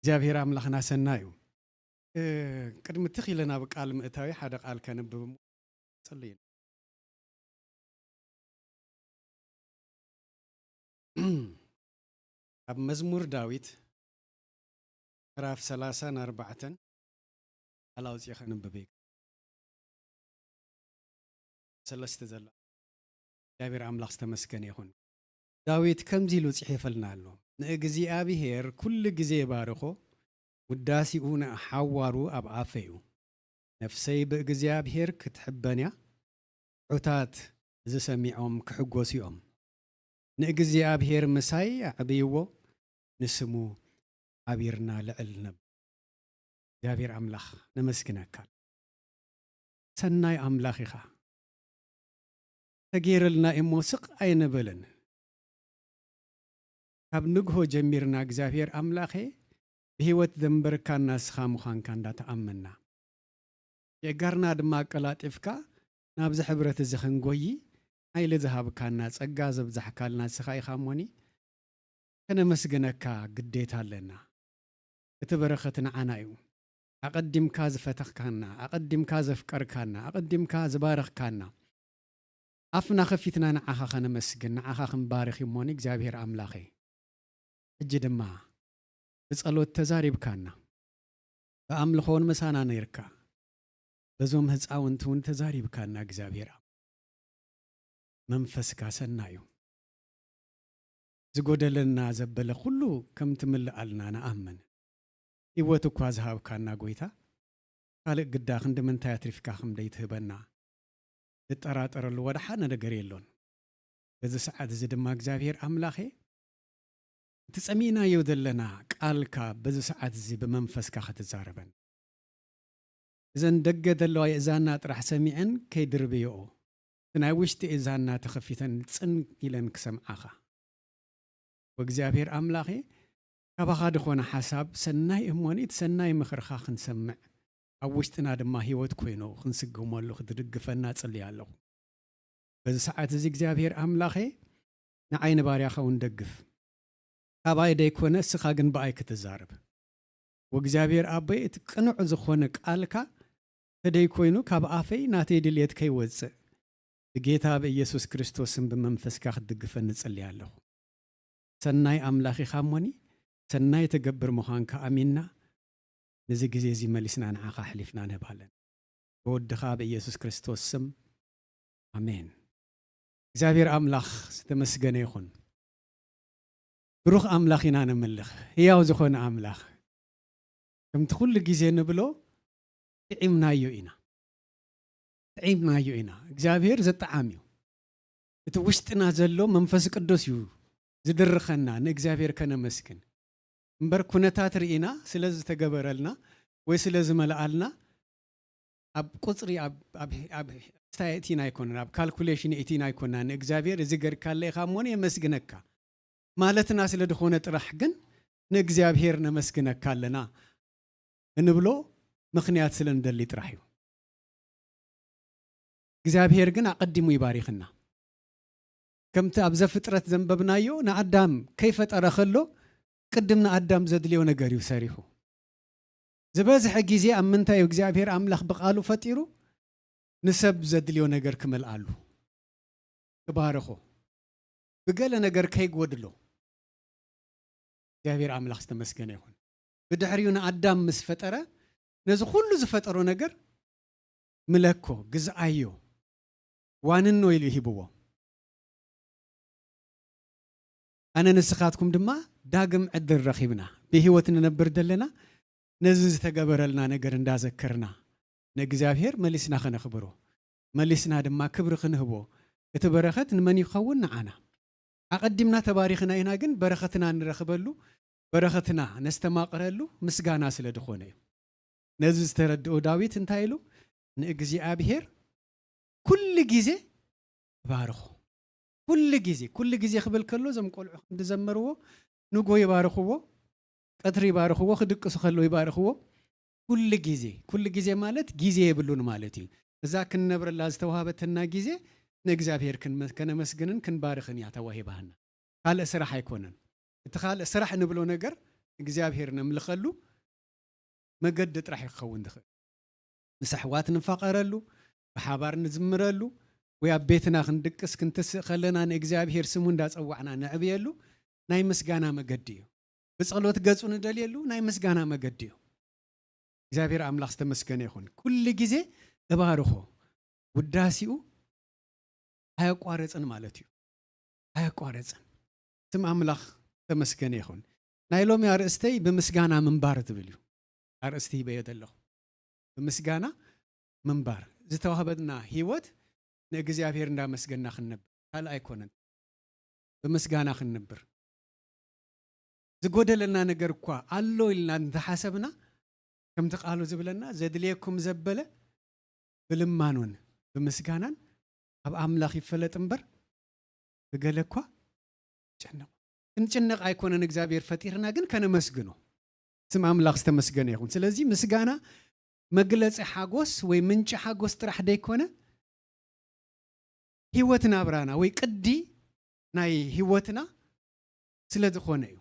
እግዚኣብሔር ኣምላኽና ሰናይ እዩ። እ፣ ቅድሚ ትኽ ኢለ ናብ ቃል ምእታዊ ሓደ ቃል ከንብብ እሞ ጸልዩ። ኣብ መዝሙር ዳዊት ምዕራፍ ሰላሳን ኣርባዕተን ቃል ኣውጺኤ ከንብብ እየ። ሰለስተ ዘላ እግዚኣብሔር ኣምላኽ ዝተመስገነ ይኹን። ዳዊት ከምዚ ኢሉ ጽሒፈልና ኣሎ፣ "ንእግዚኣብሔር ኩሉ ግዜ ባርኾ፣ ውዳሴኡ ንሓዋሩ ኣብ ኣፈይ እዩ። ነፍሰይ ብእግዚኣብሔር ክትሕበን እያ፣ ትሑታት እዚ ሰሚዖም ክሕጎሱ እዮም። ንእግዚኣብሔር ምሳይ ኣዕብይዎ፣ ንስሙ ሓቢርና ልዕል ነብል።" እግዚኣብሔር ኣምላኽ ነመስግነካ። ሰናይ ኣምላኽ ኢኻ። ተገይረልና እሞ ስቕ ኣይንበልን። ካብ ንግሆ ጀሚርና እግዚኣብሔር ኣምላኸ ብህይወት ዘንበርካና ንስኻ ምዃንካ እንዳተኣመና፣ የእጋርና ድማ ኣቀላጢፍካ ናብዚ ሕብረት እዚ ክንጎዪ ሓይሊ ዝሃብካና፣ ጸጋ ዘብዛሕካልና ንስኻ ኢኻ እሞኒ፣ ከነመስግነካ ግዴታ ኣለና። እቲ በረኸት ንዓና እዩ። ኣቐዲምካ ዝፈተኽካና፣ ኣቐዲምካ ዘፍቀርካና፣ ኣቐዲምካ ዝባረኽካና፣ ኣፍና ኸፊትና ንዓኻ ኸነመስግን፣ ንዓኻ ክንባርኽ እዩ እሞኒ እግዚኣብሔር ኣምላኸይ። ሕጂ ድማ ብጸሎት ተዛሪብካና፣ ብኣምልኾ እውን ምሳና ነይርካ፣ በዞም ህፃውንቲ እውን ተዛሪብካና እግዚኣብሔር ኣምላኽ። መንፈስካ ሰናይ እዩ። ዝጎደለና ዘበለ ኩሉ ከም ትምልኣልና ንኣምን። ህይወት እኳ ዝሃብካና ጎይታ፣ ካልእ ግዳ ክንዲ ምንታይ ኣትሪፍካ ከም ደይትህበና ዝጠራጠረሉ ወደ ሓደ ነገር የሎን። በዚ ሰዓት እዚ ድማ እግዚኣብሔር ኣምላኸ፣ እቲ ጸሚእናዮ ዘለና ቃልካ በዚ ሰዓት እዚ ብመንፈስካ ክትዛረበን፣ እዘን ደገ ዘለዋ የእዛና ጥራሕ ሰሚዐን ከይድርብዮኦ፣ እቲ ናይ ውሽጢ እዛና ተኸፊተን ጽን ኢለን ክሰምዓኻ። ወእግዚኣብሔር ኣምላኸ፣ ካባኻ ዝኾነ ሓሳብ ሰናይ እሞኒ፣ እቲ ሰናይ ምኽርኻ ክንሰምዕ፣ ኣብ ውሽጥና ድማ ህይወት ኮይኑ ክንስግመሉ ክትድግፈና ጽልይ ኣለኹ። በዚ ሰዓት እዚ እግዚኣብሔር ኣምላኸ፣ ንዓይ ንባርያኻ እውን ደግፍ። ካባይ ደይኮነ፣ እስኻ ግን ብኣይ ክትዛረብ። ወእግዚኣብሔር ኣቦይ፣ እቲ ቅኑዕ ዝኾነ ቃልካ ተደይ ኮይኑ፣ ካብ ኣፈይ ናተይ ድልየት ከይወጽእ፣ ብጌታ ብኢየሱስ ክርስቶስ ስም ብመንፈስካ ክትድግፈኒ እጽሊ ኣለኹ። ሰናይ ኣምላኽ ኢኻ እሞኒ፣ ሰናይ ትገብር ምዃንካ ኣሚንና፣ ነዚ ግዜ እዚ መሊስና ንዓኻ ኣሕሊፍና ንህብ ኣለና። ብወድኻ ብኢየሱስ ክርስቶስ ስም፣ ኣሜን። እግዚኣብሔር ኣምላኽ ዝተመስገነ ይኹን። ብሩኽ ኣምላኽ ኢና ነምልኽ፣ ህያው ዝኾነ ኣምላኽ። ከምቲ ኩሉ ግዜ ንብሎ፣ ጥዒምናዮ ኢና። ጥዒምናዮ ኢና። እግዚኣብሔር ዘጠዓም እዩ። እቲ ውሽጥና ዘሎ መንፈስ ቅዱስ እዩ ዝድርኸና ንእግዚኣብሔር ከነመስግን። እምበር ኩነታት ርኢና ስለ ዝተገበረልና ወይ ስለ ዝመልኣልና ኣብ ቁጽሪ፣ ኣብ፣ ኣብ፣ ኣብ ስታይ እቲና ኣይኮነን፣ ኣብ ካልኩሌሽን እቲና ኣይኮና። ንእግዚኣብሔር እዚ ገርካለ ኢኻ እሞኒ የመስግነካ ማለትና ስለ ዝኾነ ጥራሕ ግን ንእግዚኣብሔር ነመስግነካ ኣለና እንብሎ ምኽንያት ስለ እንደሊ ጥራሕ እዩ። እግዚኣብሔር ግን ኣቐዲሙ ይባሪኽና። ከምቲ ኣብ ዘፍጥረት ዘንበብናዮ፣ ንኣዳም ከይፈጠረ ከሎ ቅድም ንኣዳም ዘድልዮ ነገር እዩ ሰሪሑ። ዝበዝሐ ግዜ ኣብ ምንታይ እዩ እግዚኣብሔር ኣምላኽ ብቓሉ ፈጢሩ? ንሰብ ዘድልዮ ነገር ክመልኣሉ፣ ክባርኾ፣ ብገለ ነገር ከይጎድሎ። እግዚኣብሔር ኣምላኽ ዝተመስገነ ይኹን። ብድሕሪኡ ንኣዳም ምስ ፈጠረ፣ ነዚ ኩሉ ዝፈጠሮ ነገር ምለኮ፣ ግዝኣዮ፣ ዋንኖ ኢሉ ሂብዎ። ኣነ ንስኻትኩም ድማ ዳግም ዕድል ረኺብና፣ ብህይወት ንነብር ዘለና፣ ነዚ ዝተገበረልና ነገር እንዳዘከርና፣ ንእግዚኣብሔር መሊስና ከነኽብሮ፣ መሊስና ድማ ክብሪ ክንህቦ፣ እቲ በረኸት ንመን ይኸውን? ንዓና። ኣቐዲምና ተባሪኽና ኢና፣ ግን በረኸትና ንረኽበሉ፣ በረኸትና ነስተማቕረሉ ምስጋና ስለ ዝኾነ እዩ። ነዚ ዝተረድኦ ዳዊት እንታይ ኢሉ? ንእግዚኣብሔር ኩሉ ግዜ ይባርኾ። ኩሉ ግዜ፣ ኩሉ ግዜ ክብል ከሎ እዞም ቆልዑ ከም ዝዘመርዎ ንጎ ይባርኽዎ፣ ቀትሪ ይባርኽዎ፣ ክድቅሱ ከለዉ ይባርኽዎ። ኩሉ ግዜ፣ ኩሉ ግዜ ማለት ግዜ የብሉን ማለት እዩ። እዛ ክንነብረላ ዝተዋህበትና ግዜ ንእግዚኣብሔር ክንመ-፣ ከነመስግንን ክንባርኽን እያ ተዋሂባና። ካልእ ስራሕ ኣይኮነን። እቲ ካልእ ስራሕ ንብሎ ነገር እግዚኣብሔር ነምልኸሉ መገዲ ጥራሕ እዩ ክኸውን ዝኽእል። ምስ ኣሕዋት ንፋቐረሉ፣ ብሓባር ንዝምረሉ፣ ወይ ኣብ ቤትና ክንድቅስ ክንትስእ ከለና ንእግዚኣብሔር ስሙ እንዳጸዋዕና ነዕብየሉ ናይ ምስጋና መገዲ እዩ። ብጸሎት ገጹ ንደልየሉ ናይ ምስጋና መገዲ እዩ። እግዚኣብሔር ኣምላኽ ዝተመስገነ ይኹን። ኩሉ ግዜ እባርኾ፣ ውዳሲኡ ኣየቋረጽን ማለት እዩ። ኣየቋረጽን። ስም ኣምላኽ ተመስገነ ይኹን። ናይ ሎሚ ኣርእስተይ ብምስጋና ምንባር ዝብል እዩ። ኣርእስቲ ሂበዮ ዘለኹ። ብምስጋና ምንባር። ዝተዋህበና ህይወት ንእግዚኣብሔር እንዳመስገና ክንነብር። ካልእ ኣይኮነን። ብምስጋና ክንነብር። ዝጎደለና ነገር እኳ ኣሎ ኢልና እንተሓሰብና፣ ከምቲ ቃሉ ዝብለና፣ "ዘድልየኩም ዘበለ ብልማኖን ብምስጋናን ኣብ ኣምላኽ ይፈለጥ እምበር፣ ብገለ እኳ ጨነቑ." ክንጭነቕ ኣይኮነን እግዚኣብሔር ፈጢርና፣ ግን ከነመስግኖ። ስም ኣምላኽ ዝተመስገነ ይኹን። ስለዚ ምስጋና መግለጺ ሓጎስ ወይ ምንጪ ሓጎስ ጥራሕ ደይኮነ፣ ህይወት ናብራና ወይ ቅዲ ናይ ህይወትና ስለ ዝኾነ እዩ።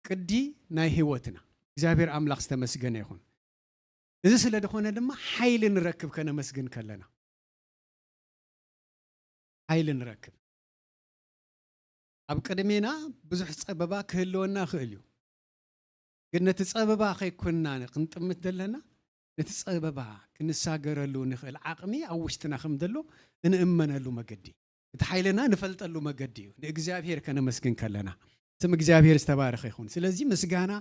ቅዲ ናይ ህይወትና። እግዚኣብሔር ኣምላኽ ዝተመስገነ ይኹን። እዚ ስለ ዝኾነ ድማ ሓይሊ ንረክብ ከነመስግን ከለና። ሓይሊ ንረክብ። ኣብ ቅድሜና ብዙሕ ጸበባ ክህልወና ይኽእል እዩ። ግን ነቲ ጸበባ ከይኮንና ክንጥምት ዘለና፣ ነቲ ጸበባ ክንሳገረሉ ንኽእል ዓቕሚ ኣብ ውሽጥና ከም ዘሎ እንእመነሉ መገዲ፣ እቲ ሓይልና ንፈልጠሉ መገዲ እዩ። ንእግዚኣብሔር ከነመስግን ከለና፣ ስም እግዚኣብሔር ዝተባረኸ ይኹን። ስለዚ ምስጋና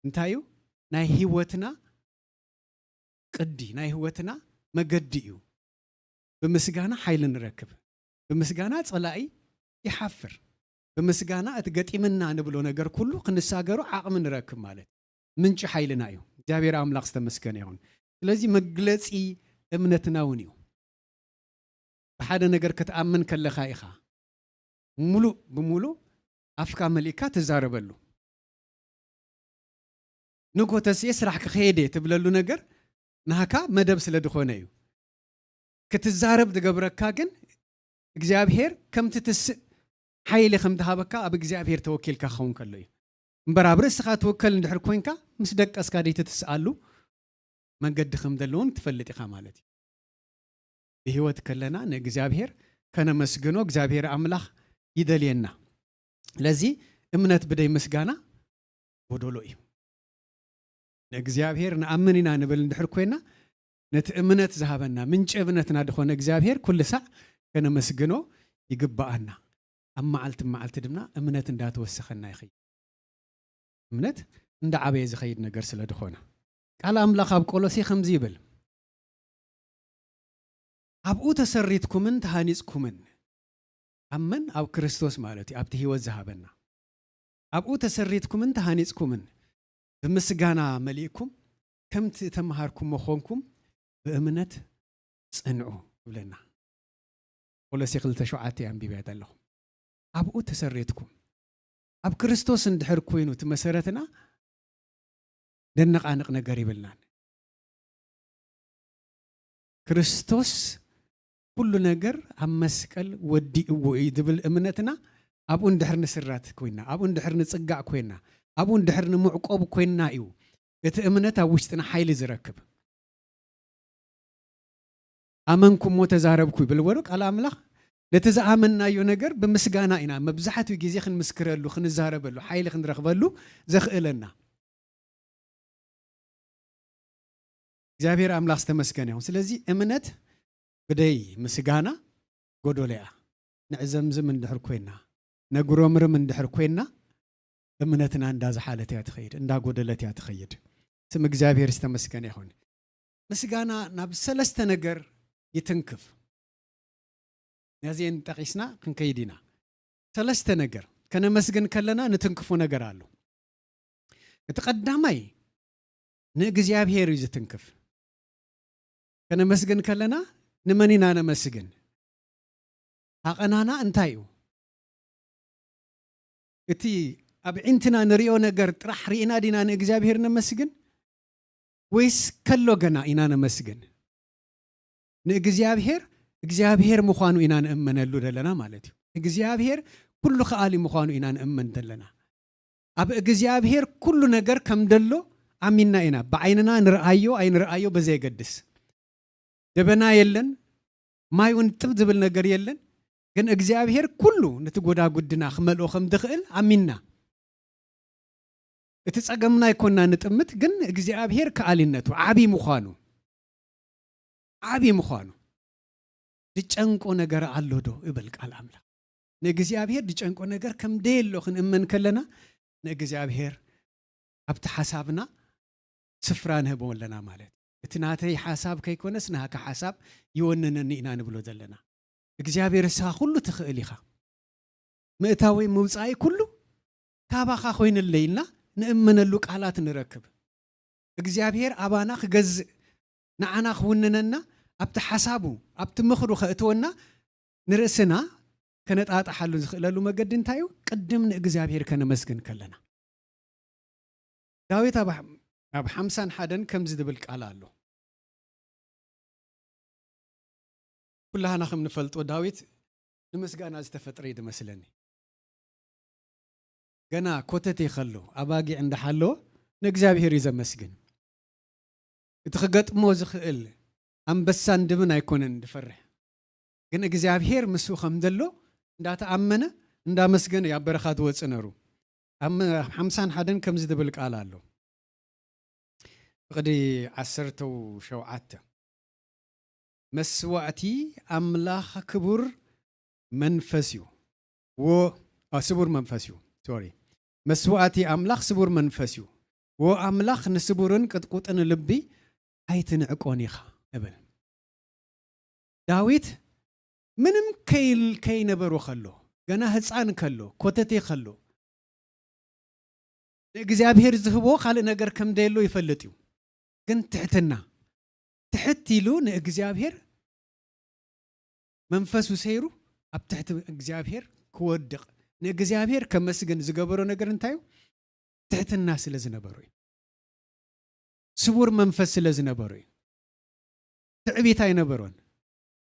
እንታይ እዩ? ናይ ህይወትና ቅዲ፣ ናይ ህይወትና መገዲ እዩ። ብምስጋና ሓይሊ ንረክብ። ብምስጋና ጸላኢ ይሓፍር። ብምስጋና እቲ ገጢምና ንብሎ ነገር ኩሉ ክንሳገሮ ዓቕሚ ንረክብ ማለት እዩ። ምንጪ ሓይልና እዩ። እግዚኣብሔር ኣምላኽ ዝተመስገነ ይኹን። ስለዚ መግለጺ እምነትና እውን እዩ። ብሓደ ነገር ክትኣምን ከለኻ ኢኻ ሙሉእ ብሙሉእ ኣፍካ መሊእካ ትዛረበሉ። ንጎ ተስኤ ስራሕ ክኸየድ እየ ትብለሉ ነገር ናህካ መደብ ስለ ዝኾነ እዩ። ክትዛረብ ዝገብረካ ግን እግዚኣብሔር ከምቲ ትስእ ሓይሊ ከም ዝሃበካ ኣብ እግዚኣብሔር ተወኪልካ ክኸውን ከሎ እዩ። እምበር ኣብ ርእስኻ ትውከል እንድሕር ኮንካ ምስ ደቀስካ ደይትትስኣሉ መንገዲ ከም ዘለውን ትፈልጥ ኢኻ ማለት እዩ። ብህይወት ከለና ንእግዚኣብሔር ከነመስግኖ እግዚኣብሔር ኣምላኽ ይደልየና። ስለዚ እምነት ብደይ ምስጋና ጎደሎ እዩ። ንእግዚኣብሔር ንኣምን ኢና ንብል እንድሕር ኮይና፣ ነቲ እምነት ዝሃበና ምንጪ እምነትና ዝኾነ እግዚኣብሔር ኩሉ ሳዕ ከነመስግኖ ይግብኣና። ኣብ መዓልቲ መዓልቲ ድማ እምነት እንዳተወሰኸና ይኸይድ። እምነት እንዳዓበየ ዝኸይድ ነገር ስለ ዝኾነ፣ ቃል ኣምላኽ ኣብ ቆሎሴ ከምዚ ይብል፣ "ኣብኡ ተሰሪትኩምን ተሃኒጽኩምን"። ኣብ መን? ኣብ ክርስቶስ ማለት እዩ፣ ኣብቲ ህይወት ዝሃበና። "ኣብኡ ተሰሪትኩምን ተሃኒጽኩምን፣ ብምስጋና መሊእኩም፣ ከምቲ እተምሃርኩሞ ኾንኩም፣ ብእምነት ጽንዑ" ይብለና። ቆሎሴ ክልተ ሸውዓተ ኣንቢበያ ዘለኹ። "ኣብኡ ተሰሪትኩም"። ኣብ ክርስቶስ እንድሕር ኮይኑ እቲ መሰረትና፣ ደነቓንቕ ነገር ይብልናን። ክርስቶስ ኩሉ ነገር ኣብ መስቀል ወዲእዎ እዩ ዝብል እምነትና፣ ኣብኡ እንድሕር ንስራት ኮይና፣ ኣብኡ እንድሕር ንጽጋዕ ኮይና፣ ኣብኡ እንድሕር ንምዕቆብ ኮይና እዩ እቲ እምነት ኣብ ውሽጥና ሓይሊ ዝረክብ። "ኣመንኩ እሞ ተዛረብኩ" ይብል ወዶ ቃል ኣምላኽ። ነቲ ዝኣመንናዮ ነገር ብምስጋና ኢና መብዛሕትኡ ግዜ ክንምስክረሉ፣ ክንዛረበሉ፣ ሓይሊ ክንረኽበሉ ዘኽእለና። እግዚኣብሔር ኣምላኽ ዝተመስገነ ይኹን። ስለዚ እምነት ብደይ ምስጋና ጎዶሎ እያ። ንዕዘምዝም እንድሕር ኮይና፣ ነጉረምርም እንድሕር ኮይና፣ እምነትና እንዳዝሓለት እያ ትኸይድ፣ እንዳጎደለት እያ ትኸይድ። ስም እግዚኣብሔር ዝተመስገነ ይኹን። ምስጋና ናብ ሰለስተ ነገር ይትንክፍ። ነዚኤን ጠቒስና ክንከይድ ኢና። ሰለስተ ነገር ከነመስግን ከለና ንትንክፎ ነገር ኣሎ። እቲ ቀዳማይ ንእግዚኣብሔር እዩ ዝትንክፍ። ከነመስግን ከለና ንመን ኢና ነመስግን? ሃቐናና እንታይ እዩ? እቲ ኣብ ዒንትና ንሪኦ ነገር ጥራሕ ርኢና ዲና ንእግዚኣብሔር ነመስግን? ወይስ ከሎ ገና ኢና ነመስግን? ንእግዚኣብሔር እግዚኣብሔር ምዃኑ ኢና ንእመነሉ ዘለና ማለት እዩ። እግዚኣብሔር ኩሉ ከኣሊ ምዃኑ ኢና ንእመን ዘለና። ኣብ እግዚኣብሔር ኩሉ ነገር ከም ደሎ ኣሚንና ኢና። ብዓይንና ንርኣዮ ኣይንርኣዮ ብዘየገድስ፣ ደበና የለን፣ ማይ እውን ጥብ ዝብል ነገር የለን። ግን እግዚኣብሔር ኩሉ ነቲ ጎዳጉድና ክመልኦ ከም ዝኽእል ኣሚንና። እቲ ጸገምና ኣይኮና ንጥምት፣ ግን እግዚኣብሔር ከኣሊነቱ ዓቢ ምዃኑ፣ ዓቢ ምዃኑ። ዝጨንቆ ነገር ኣሎ ዶ ይብል ቃል ኣምላኽ። ንእግዚኣብሔር ዝጨንቆ ነገር ከም ደየሎ ክንእመን ከለና፣ ንእግዚኣብሔር ኣብቲ ሓሳብና ስፍራ ንህቦ ኣለና ማለት እዩ። እቲ ናተይ ሓሳብ ከይኮነስ ናካ ሓሳብ ይወንነኒ ኢና ንብሎ ዘለና። እግዚኣብሔር ንስኻ ኩሉ ትኽእል ኢኻ። ምእታወይ ምውጻኢ ኩሉ ካባኻ ኮይንለይ ኢልና ንእመነሉ ቃላት ንረክብ። እግዚኣብሔር ኣባና ክገዝእ፣ ንዓና ክውንነና፣ ኣብቲ ሓሳቡ፣ ኣብቲ ምኽሩ ከእትወና ንርእስና ከነጣጥሓሉ ዝኽእለሉ መገዲ እንታይ እዩ? ቅድም ንእግዚኣብሔር ከነመስግን ከለና። ዳዊት ኣብ ኣብ ሓምሳን ሓደን ከምዚ ዝብል ቃል ኣሎ። ኩላህና ከም ንፈልጦ ዳዊት ንምስጋና ዝተፈጥረ እዩ ዝመስለኒ። ገና ኮተቴ ከሎ ኣባጊዕ እንዳሓለወ ንእግዚኣብሔር እዩ ዘመስግን። እቲ ክገጥሞ ዝኽእል ኣንበሳን ድብን ኣይኮነን ዝፈርሕ፣ ግን እግዚኣብሔር ምስኡ ከም ዘሎ እንዳተኣመነ እንዳመስገነ እዩ ኣብ በረኻ ዝወፅእ ነሩ። ኣብ ሓምሳን ሓደን ከምዚ ዝብል ቃል ኣሎ። ፍቕዲ ዓሰርተው ሸውዓተ መስዋእቲ ኣምላኽ ክቡር መንፈስ እዩ። ወ ስቡር መንፈስ እዩ። ሶሪ፣ መስዋእቲ ኣምላኽ ስቡር መንፈስ እዩ። ወ ኣምላኽ ንስቡርን ቅጥቁጥን ልቢ ኣይትንዕቆን ኢኻ እብል። ዳዊት ምንም ከይል ከይነበሮ ከሎ፣ ገና ህፃን ከሎ፣ ኮተቴ ከሎ፣ ንእግዚኣብሔር ዝህቦ ካልእ ነገር ከም ደየሎ ይፈልጥ እዩ። ግን ትሕትና፣ ትሕት ኢሉ ንእግዚኣብሔር መንፈሱ ሰይሩ ኣብ ትሕቲ እግዚኣብሔር ክወድቕ፣ ንእግዚኣብሔር ከመስግን ዝገበሮ ነገር እንታይ እዩ? ትሕትና ስለ ዝነበሮ እዩ። ስቡር መንፈስ ስለ ዝነበሮ እዩ። ትዕቢት ኣይነበሮን።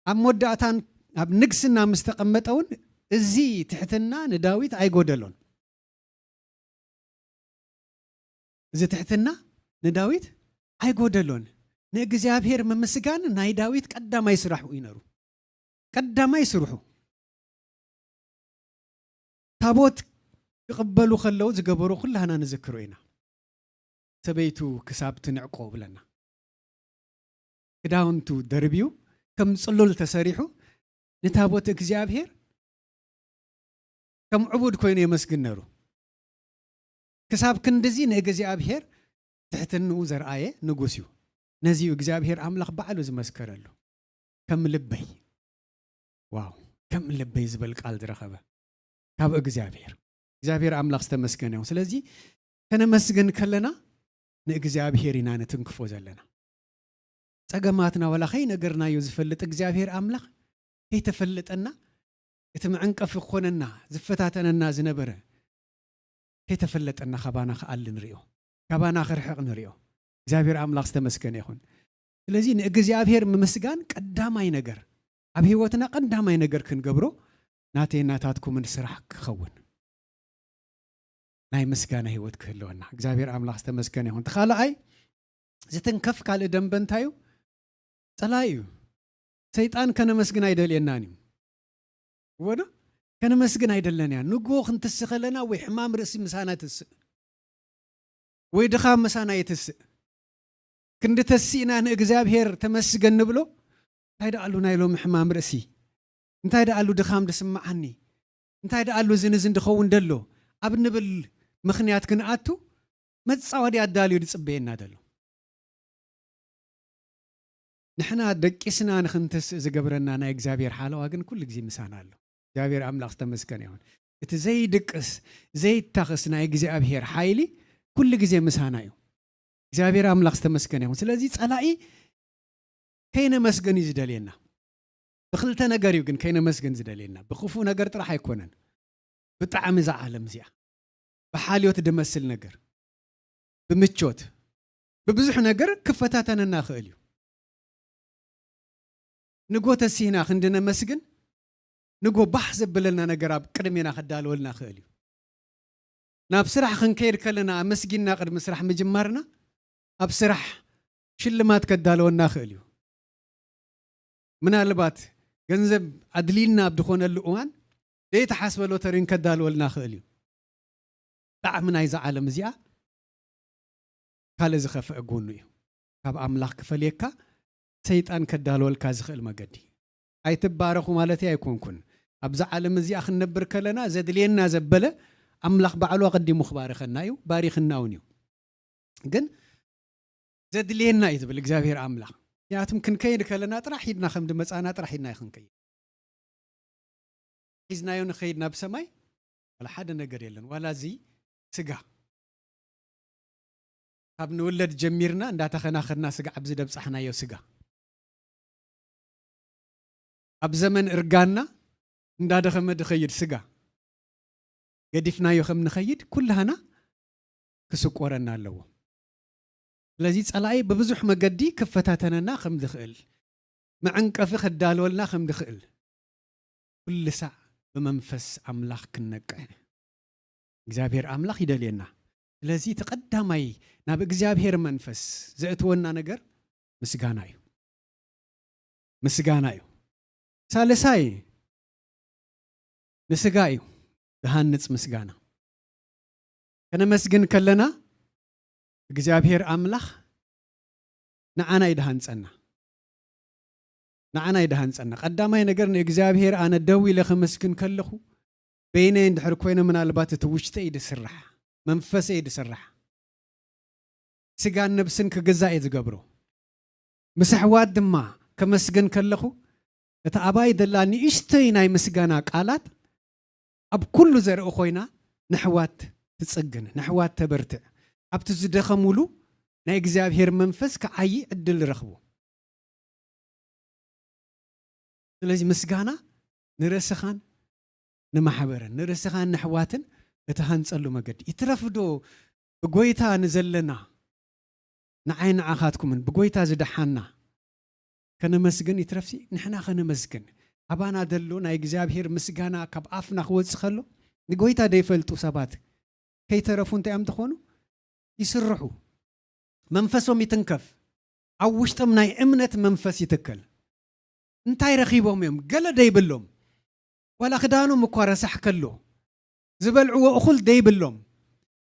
ኣብ መወዳእታን ኣብ ንግስና ምስ ተቐመጠ እውን እዚ ትሕትና ንዳዊት ኣይጎደሎን። እዚ ትሕትና ንዳዊት ኣይጎደሎን። ንእግዚኣብሔር ምምስጋን ናይ ዳዊት ቀዳማይ ስራሑ እዩ ነሩ። ቀዳማይ ስርሑ። ታቦት ክቕበሉ ከለዉ ዝገበሮ ኩላህና ንዝክሮ ኢና። ሰበይቱ ክሳብ ትንዕቆ ብለና። ክዳውንቱ ደርብዩ ከም ጽሉል ተሰሪሑ ንታቦት እግዚኣብሔር ከም ዕቡድ ኮይኑ የመስግን ነሩ። ክሳብ ክንድዚ ንእግዚኣብሔር ትሕትንኡ ዘርኣየ ንጉስ እዩ። ነዚ እዩ እግዚኣብሔር ኣምላኽ ባዕሉ ዝመስከረሉ። ከም ልበይ፣ ዋው፣ ከም ልበይ ዝብል ቃል ዝረኸበ ካብ እግዚኣብሔር። እግዚኣብሔር ኣምላኽ ዝተመስገነ ይኹን። ስለዚ ከነመስግን ከለና ንእግዚኣብሔር ኢና ንትንክፎ ዘለና። ጸገማትና ዋላ ከይነገርናዮ ዝፈልጥ እግዚኣብሔር ኣምላኽ ከይተፈለጠና፣ እቲ መዐንቀፊ ክኾነና ዝፈታተነና ዝነበረ ከይተፈለጠና ካባና ክኣሊ ንሪኦ፣ ካባና ክርሕቕ ንሪኦ። እግዚኣብሔር ኣምላኽ ዝተመስገነ ይኹን። ስለዚ ንእግዚኣብሔር ምምስጋን ቀዳማይ ነገር፣ ኣብ ህይወትና ቀዳማይ ነገር ክንገብሮ ናተይ ናታትኩምን ስራሕ ክኸውን፣ ናይ ምስጋና ህይወት ክህልወና። እግዚኣብሔር ኣምላኽ ዝተመስገነ ይኹን። እቲ ካልኣይ ዝትንከፍ ካልእ ደንበ እንታይ እዩ? ጸላኢ እዩ። ሰይጣን ከነመስግን ኣይደልየናን እዩ። እወ ዶ? ከነመስግን ኣይደለንያ። ንግሆ ክንትስእ ከለና ወይ ሕማም ርእሲ ምሳና ይትስእ፣ ወይ ድኻም ምሳና ይትስእ። ክንዲ ተሲእና ንእግዚኣብሔር ተመስገን ንብሎ፣ እንታይ ደኣሉ ናይ ሎሚ ሕማም ርእሲ? እንታይ ደኣሉ ድኻም ዝስምዓኒ? እንታይ ደኣሉ እዝን እዝን ድኸውን ደሎ? ኣብ ንብል ምኽንያት ክንኣቱ መጻወዲ ኣዳልዩ ዝጽበየና ደሎ። ንሕና ደቂስና ንኽንተስእ ዝገብረና ናይ እግዚኣብሔር ሓለዋ ግን ኩሉ ግዜ ምሳና ኣሎ። እግዚኣብሔር ኣምላኽ ዝተመስገነ ይኹን። እቲ ዘይድቅስ ዘይታኸስ ናይ እግዚኣብሔር ሓይሊ ኩሉ ግዜ ምሳና እዩ። እግዚኣብሔር ኣምላኽ ዝተመስገነ ይኹን። ስለዚ ጸላኢ ከይነመስገን እዩ ዝደልየና። ብኽልተ ነገር እዩ ግን ከይነመስገን ዝደልየና። ብክፉእ ነገር ጥራሕ ኣይኮነን። ብጣዕሚ እዛ ዓለም እዚኣ ብሓልዮት ድመስል ነገር፣ ብምቾት፣ ብብዙሕ ነገር ክፈታተነና ይኽእል እዩ። ንጎ ተሲህና ክንድነመስግን፣ ንጎ ባህ ዘብለና ነገር ኣብ ቅድሜና ከዳልወልና ይኽእል እዩ። ናብ ስራሕ ክንከይድ ከለና ኣመስጊንና ቅድሚ ስራሕ ምጅማርና ኣብ ስራሕ ሽልማት ከዳለወና ይኽእል እዩ። ምናልባት ገንዘብ ኣድልይልና ኣብ ዝኾነሉ እዋን ዘይተሓስበ ሎተሪን ከዳልወልና ይኽእል እዩ። ጣዕሚ ናይዛ ዓለም እዚኣ ካልእ ዝኸፍአ ጎኑ እዩ። ካብ ኣምላኽ ክፈልየካ ሰይጣን ከዳልወልካ ዝኽእል መገዲ። ኣይትባረኹ ማለተይ ኣይኮንኩን። ኣብዛ ዓለም እዚኣ ክንነብር ከለና ዘድልየና ዘበለ ኣምላኽ ባዕሉ ኣቐዲሙ ክባርኸና እዩ፣ ባሪኽና እውን እዩ። ግን ዘድልየና እዩ ዝብል እግዚኣብሔር ኣምላኽ። ምክንያቱም ክንከይድ ከለና ጥራሕ ሂድና ከም ድመጻና ጥራሕ ሂድና እዩ ክንከይድ። ሒዝናዮ ንኸይድ ናብ ሰማይ ዋላ ሓደ ነገር የለን። ዋላ እዚ ስጋ ካብ ንውለድ ጀሚርና እንዳተኸናኸና ስጋ ኣብዚ ደብጻሕናዮ ስጋ ኣብ ዘመን እርጋና እንዳደኸመ ድኸይድ ስጋ ገዲፍናዮ ከም ንኸይድ ኩላህና ክስቆረና ኣለዎ። ስለዚ ጸላኢ ብብዙሕ መገዲ ክፈታተነና ከም ዝኽእል፣ መዐንቀፊ ከዳልወልና ከም ዝኽእል፣ ኩሉ ሳዕ ብመንፈስ ኣምላኽ ክንነቅሕ እግዚኣብሔር ኣምላኽ ይደልየና። ስለዚ እቲ ቀዳማይ ናብ እግዚኣብሔር መንፈስ ዘእትወና ነገር ምስጋና እዩ። ምስጋና እዩ። ሳልሳይ ንስጋ እዩ ዝሃንጽ ምስጋና። ከነመስግን ከለና እግዚኣብሔር ኣምላኽ ንዓና እዩ ድሃንጸና። ንዓና እዩ ድሃንጸና። ቀዳማይ ነገር ንእግዚኣብሔር ኣነ ደው ኢለ ከመስግን ከለኹ በይነይ እንድሕር ኮይነ ምናልባት እቲ ውሽጠይ እዩ ድስራሕ፣ መንፈሰይ እዩ ድስራሕ። ስጋን ነብስን ክግዛእ እየ ዝገብሮ። ምስ ኣሕዋት ድማ ከመስግን ከለኹ እታ ኣባይ ደላ ንእሽተይ ናይ ምስጋና ቃላት ኣብ ኩሉ ዘርኢ ኮይና ንሕዋት ትጽግን፣ ንሕዋት ተበርትዕ፣ ኣብቲ ዝደኸሙሉ ናይ እግዚኣብሔር መንፈስ ክዓዪ ዕድል ረኽቡ። ስለዚ ምስጋና ንርእስኻን ንማሕበርን ንርእስኻን ንሕዋትን እትሃንጸሉ መገዲ ይትረፍዶ ብጎይታ ንዘለና ንዓይ ንዓኻትኩምን ብጎይታ ዝደሓና ከነመስግን ይትረፍሲ ንሕና ከነመስግን ኣባና ደሎ ናይ እግዚኣብሔር ምስጋና ካብ ኣፍና ክወጽእ ከሎ ንጎይታ ደይፈልጡ ሰባት ከይተረፉ እንታይ እዮም ዝኾኑ ይስርሑ መንፈሶም ይትንከፍ ኣብ ውሽጦም ናይ እምነት መንፈስ ይትከል እንታይ ረኺቦም እዮም ገለ ደይብሎም ዋላ ክዳኖም እኳ ረሳሕ ከሎ ዝበልዕዎ እኹል ደይብሎም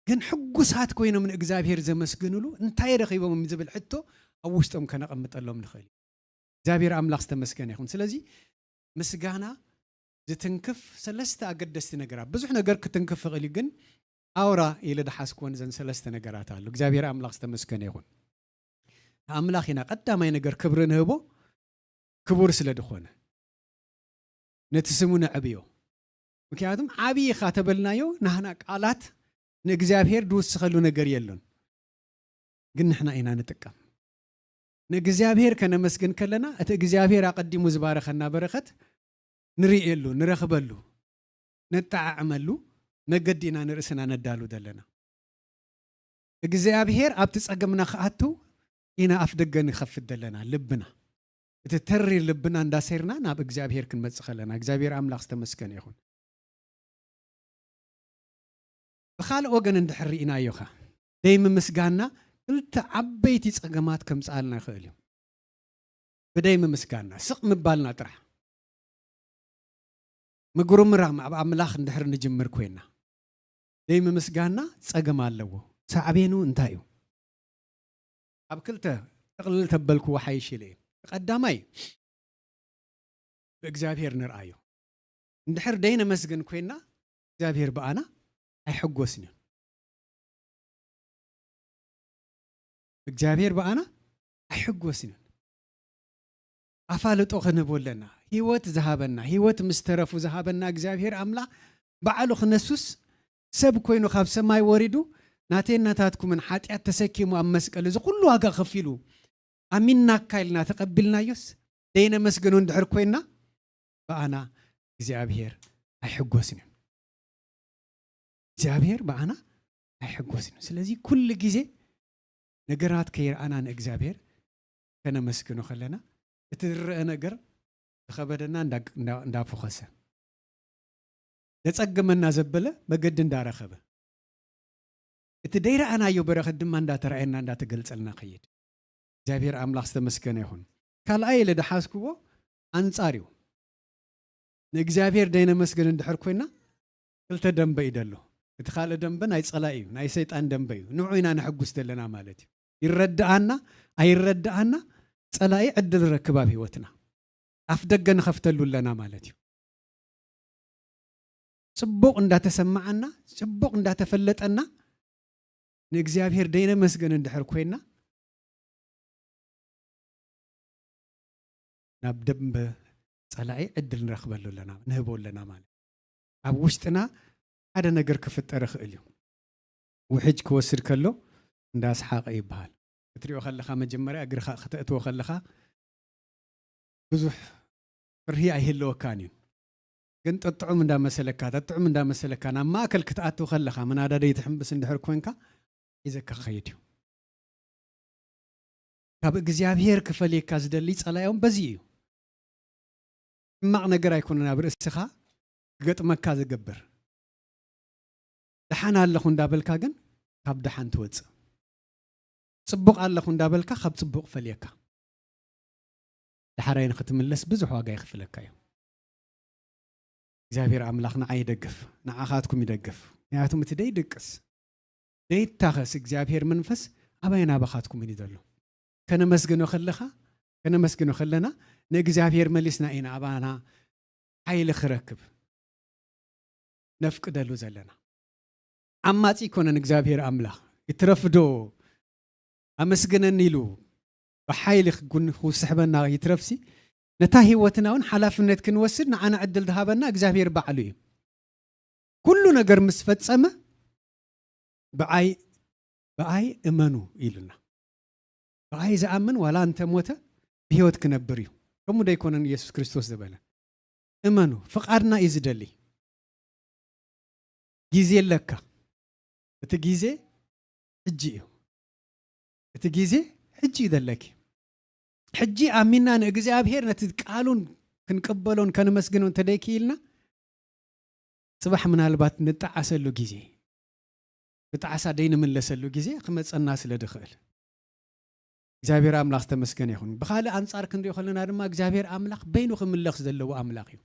ግን ሕጉሳት ኮይኖም ንእግዚኣብሔር ዘመስግንሉ እንታይ ረኺቦም ዝብል ሕቶ ኣብ ውሽጦም ከነቐምጠሎም ንኽእል እዩ እግዚኣብሔር ኣምላኽ ዝተመስገነ ይኹን ስለዚ ምስጋና ዝትንክፍ ሰለስተ ኣገደስቲ ነገራት ብዙሕ ነገር ክትንክፍ ይኽእል እዩ ግን ኣውራ ኢለ ድሓስኩወን ዘን ሰለስተ ነገራት ኣሎ እግዚኣብሔር ኣምላኽ ዝተመስገነ ይኹን ኣምላኽ ኢና ቀዳማይ ነገር ክብሪ ንህቦ ክቡር ስለ ዝኾነ ነቲ ስሙ ነዕብዮ ምክንያቱም ዓብዪ ኢኻ ተበልናዮ ናህና ቃላት ንእግዚኣብሔር ድውስኸሉ ነገር የሎን ግን ንሕና ኢና ንጥቀም ንእግዚኣብሔር ከነመስግን ከለና እቲ እግዚኣብሔር ኣቐዲሙ ዝባረኸና በረኸት ንርእየሉ ንረኽበሉ ነጠዓዕመሉ መገዲ ኢና ንርእስና ነዳሉ ዘለና እግዚኣብሔር ኣብቲ ጸገምና ክኣቱ ኢና ኣፍ ደገ ንኸፍት ዘለና ልብና እቲ ተሪር ልብና እንዳሴርና ናብ እግዚኣብሔር ክንመጽእ ከለና እግዚኣብሔር ኣምላኽ ዝተመስገነ ይኹን ብኻልእ ወገን እንድሕር ርኢናዮኻ ደይ ምምስጋና ክልተ ዓበይቲ ጸገማት ከምጽኣልና ይኽእል እዩ ብደይ ምምስጋና ስቕ ምባልና ጥራሕ ምጉርምራም ኣብ ኣምላኽ እንድሕር ንጅምር ኮይና ደይ ምምስጋና ጸገም ኣለዎ ሳዕቤኑ እንታይ እዩ ኣብ ክልተ ጥቕልል ተበልክዎ ሓይሽ ኢለ እዩ ቀዳማይ ብእግዚኣብሔር ንርኣዮ እንድሕር ደይ ነመስግን ኮይና እግዚኣብሔር ብኣና ኣይሕጎስን እዩ እግዚኣብሔር ብኣና ኣይሕጎስን እዩ ኣፋልጦ ክንህቦ ኣለና ህይወት ዝሃበና ህይወት ምስ ተረፉ ዝሃበና እግዚኣብሔር ኣምላኽ ባዕሉ ክነሱስ ሰብ ኮይኑ ካብ ሰማይ ወሪዱ ናተይ ናታትኩምን ሓጢኣት ተሰኪሙ ኣብ መስቀል እዚ ኩሉ ዋጋ ከፊሉ ኣሚንናካ ኢልና ተቐቢልናዮስ ደይነመስግኖ እንድሕር ኮይና ብኣና እግዚኣብሔር ኣይሕጎስን እዩ እግዚኣብሔር ብኣና ኣይሕጎስን እዩ ስለዚ ኩሉ ግዜ ነገራት ከይረኣና ንእግዚኣብሔር ከነመስግኖ ከለና እቲ ዝረአ ነገር ዝኸበደና እንዳፎኸሰ ዘጸግመና ዘበለ መገዲ እንዳረኸበ እቲ ደይረኣናዮ በረኸት ድማ እንዳተራእየና እንዳተገልጸልና ከይድ። እግዚኣብሔር ኣምላኽ ዝተመስገነ ይኹን። ካልኣይ ኢለ ደሓዝክዎ ኣንጻር እዩ። ንእግዚኣብሔር ደይነመስግን እንድሕር ኮይና ክልተ ደንበ እዩ ደሎ። እቲ ካልእ ደንበ ናይ ጸላኢ እዩ፣ ናይ ሰይጣን ደንበ እዩ። ንዑ ኢና ነሕጉስ ዘለና ማለት እዩ። ይረድኣና ኣይረድኣና ጸላኢ ዕድል ረክብ ኣብ ህይወትና ኣፍ ደገ ንኸፍተሉ ኣለና ማለት እዩ። ጽቡቕ እንዳተሰማዓና ጽቡቕ እንዳተፈለጠና ንእግዚኣብሔር ደይነመስገን እንድሕር ኮይና ናብ ደንበ ጸላኢ ዕድል ንረኽበሉ ኣለና ንህቦ ኣለና ማለት ኣብ ውሽጥና ሓደ ነገር ክፍጠር ይኽእል እዩ። ውሕጅ ክወስድ ከሎ እንዳስሓቐ ይበሃል። ክትሪኦ ከለኻ መጀመርያ እግርኻ ክተእትዎ ከለኻ ብዙሕ ፍርሂ ኣይህልወካን እዩ። ግን ጠጥዑም እንዳመሰለካ ጠጥዑም እንዳመሰለካ ናብ ማእከል ክትኣትው ከለኻ መናዳደይ ትሕምብስ እንድሕር ኮንካ ሒዘካ ክኸይድ እዩ። ካብ እግዚኣብሔር ክፈልየካ ዝደሊ ጸላዮም በዚ እዩ። ሕማቕ ነገር ኣይኮነን ኣብ ርእስኻ ክገጥመካ ዝገብር። ደሓን ኣለኹ እንዳበልካ ግን ካብ ደሓን ትወጽእ። ጽቡቕ ኣለኹ እንዳበልካ ካብ ጽቡቕ ፈልየካ። ዳሕራይ ንኽትምለስ ብዙሕ ዋጋ ይኽፍለካ እዩ። እግዚኣብሔር ኣምላኽ ንዓይ ይደግፍ፣ ንዓኻትኩም ይደግፍ። ምክንያቱም እቲ ደይድቅስ ደይታኸስ እግዚኣብሔር መንፈስ ኣባይን ኣባኻትኩምን እዩ ዘሎ። ከነመስግኖ ከለኻ ከነመስግኖ ከለና ንእግዚኣብሔር መሊስና ኢና ኣባና ሓይሊ ክረክብ ነፍቅደሉ ዘለና። ዓማጺ ይኮነን እግዚኣብሔር ኣምላኽ ይትረፍዶ ኣመስግነኒ ኢሉ ብሓይሊ ክጉን ክስሕበና ይትረፍሲ ነታ ህይወትና እውን ሓላፍነት ክንወስድ ንዓና ዕድል ዝሃበና እግዚኣብሔር ባዕሉ እዩ። ኩሉ ነገር ምስ ፈጸመ ብኣይ ብኣይ እመኑ ኢሉና። ብኣይ ዝኣምን ዋላ እንተሞተ ብህይወት ክነብር እዩ። ከምኡ ዶ ኣይኮነን ኢየሱስ ክርስቶስ ዝበለ? እመኑ፣ ፍቓድና እዩ ዝደሊ። ግዜ ኣለካ። እቲ ግዜ ሕጂ እዩ። እቲ ግዜ ሕጂ እዩ ዘለኪ። ሕጂ ኣሚንና ንእግዚኣብሔር ነቲ ቃሉን ክንቅበሎን ከነመስግኖ እንተደይክኢልና ጽባሕ ምናልባት ንጠዓሰሉ ግዜ ብጣዕሳ ደይንምለሰሉ ግዜ ክመጸና ስለ ድኽእል እግዚኣብሔር ኣምላኽ ዝተመስገነ ይኹን። ብኻልእ ኣንጻር ክንሪኦ ከለና ድማ እግዚኣብሔር ኣምላኽ በይኑ ክምለኽ ዘለዎ ኣምላኽ እዩ።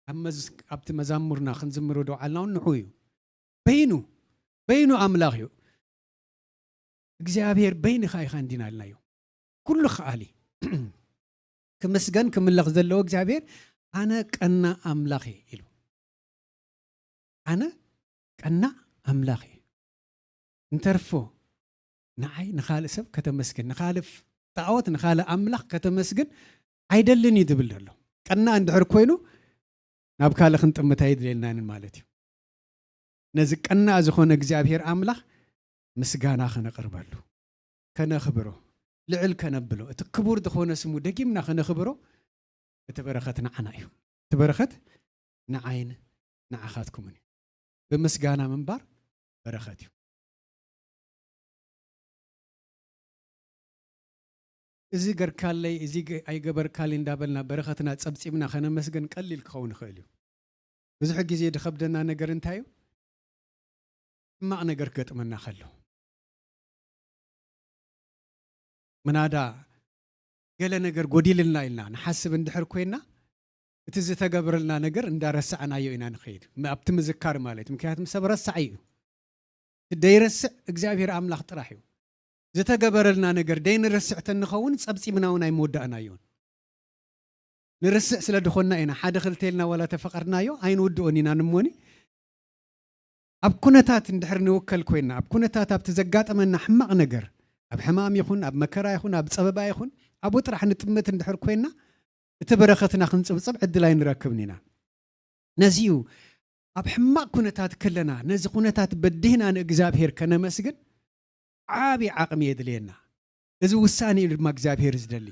ኣብ መዝ- ኣብቲ መዛሙርና ክንዝምሮ ደውዓልና እውን ንዑ እዩ። በይኑ በይኑ ኣምላኽ እዩ። እግዚኣብሔር በይንኻ ኢኻ እንዲና ኢልናዮ። ኩሉ ከኣሊ ክምስገን ክምለኽ ዘለዎ እግዚኣብሔር ኣነ ቀና ኣምላኽ እየ ኢሉ። ኣነ ቀና ኣምላኽ እየ። እንተርፎ ንዓይ ንኻልእ ሰብ ከተመስግን ንኻልእ ጣዖት ንኻልእ ኣምላኽ ከተመስግን ኣይደልን እዩ ዝብል ዘሎ። ቀና እንድሕር ኮይኑ ናብ ካልእ ክንጥምት ኣይድልየናንን ማለት እዩ። ነዚ ቀና ዝኾነ እግዚኣብሔር ኣምላኽ ምስጋና ከነቕርበሉ ከነኽብሮ ልዕል ከነብሎ እቲ ክቡር ዝኾነ ስሙ ደጊምና ከነኽብሮ እቲ በረኸት ንዓና እዩ። እቲ በረኸት ንዓይን ንዓኻትኩምን እዩ። ብምስጋና ምንባር በረኸት እዩ። እዚ ገርካለይ እዚ ገ- ኣይገበርካለይ እንዳበልና በረኸትና ጸብጺብና ከነመስገን ቀሊል ክኸውን ይኽእል እዩ። ብዙሕ ግዜ ዝኸብደና ነገር እንታይ እዩ? ሕማቕ ነገር ክገጥመና ከሎ ምናዳ ገለ ነገር ጎዲልልና ኢልና ንሓስብ እንድሕር ኮይና እቲ ዝተገበረልና ነገር እንዳረሳዕናዮ ኢና ንኸይድ። ም- ኣብቲ ምዝካር ማለት ምክንያቱም ሰብ ረሳዕ እዩ። እቲ ደይረስዕ እግዚኣብሔር ኣምላኽ ጥራሕ እዩ። ዝተገበረልና ነገር ደይንርስዕ ተንኸውን ጸብጺብና እውን ኣይመወዳእናዮን። ንርስዕ ስለ ድኾንና ኢና ሓደ ክልተ ኢልና ዋላ ተፈቐድናዮ ኣይንውድኦን ኢና ንሞኒ። ኣብ ኩነታት እንድሕር ንውከል ኮይና ኣብ ኩነታት ኣብቲ ዘጋጠመና ሕማቕ ነገር ኣብ ሕማም ይኹን ኣብ መከራ ይኹን ኣብ ጸበባ ይኹን ኣብኡ ጥራሕ ንጥምት እንድሕር ኮይና እቲ በረኸትና ክንጽብጽብ ዕድል ኣይንረክብን ኢና። ነዚ እዩ ኣብ ሕማቕ ኩነታት ከለና ነዚ ኩነታት በዲህና ንእግዚኣብሔር ከነመስግን ዓብዪ ዓቕሚ የድልየና። እዚ ውሳኔ እዩ ድማ እግዚኣብሔር ዝደሊ።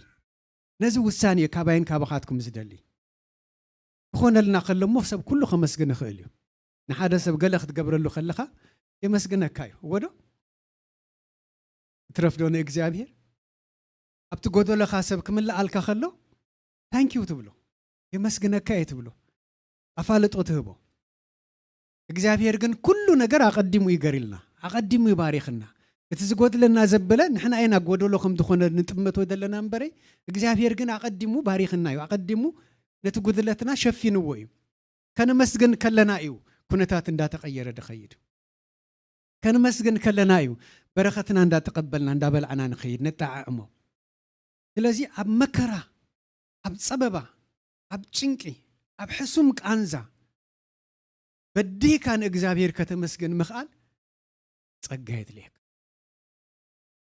ነዚ ውሳኔ እዩ ካባይን ካባኻትኩም ዝደሊ። ክኾነልና ከሎ እሞ ሰብ ኩሉ ከመስግን ይኽእል እዩ። ንሓደ ሰብ ገለ ክትገብረሉ ከለኻ የመስግነካ እዩ። እወ ዶ? እትረፍዶ ንእግዚኣብሔር ኣብቲ ጎደለኻ ሰብ ክምልኣልካ ከሎ ታንኪዩ ትብሎ፣ የመስግነካ እየ ትብሎ፣ ኣፋልጦ ትህቦ። እግዚኣብሔር ግን ኩሉ ነገር ኣቐዲሙ ይገርልና። ኣቐዲሙ ይባሪኽና። እቲ ዝጎድለና ዘበለ ንሕና ኢና ጎደሎ ከም ዝኾነ ንጥመቶ ዘለና እምበረ እግዚኣብሔር ግን ኣቐዲሙ ባሪኽና እዩ። ኣቐዲሙ ነቲ ጉድለትና ሸፊንዎ እዩ። ከነመስግን ከለና እዩ ኩነታት እንዳተቐየረ ድኸይድ። ከነመስግን ከለና እዩ በረኸትና እንዳተቐበልና እንዳበላዕና ንኸይድ ነጠዓዕሞ። ስለዚ ኣብ መከራ፣ ኣብ ጸበባ፣ ኣብ ጭንቂ፣ ኣብ ሕሱም ቃንዛ በዲህካ ንእግዚኣብሔር ከተመስግን ምኽኣል ጸጋ የድልየካ።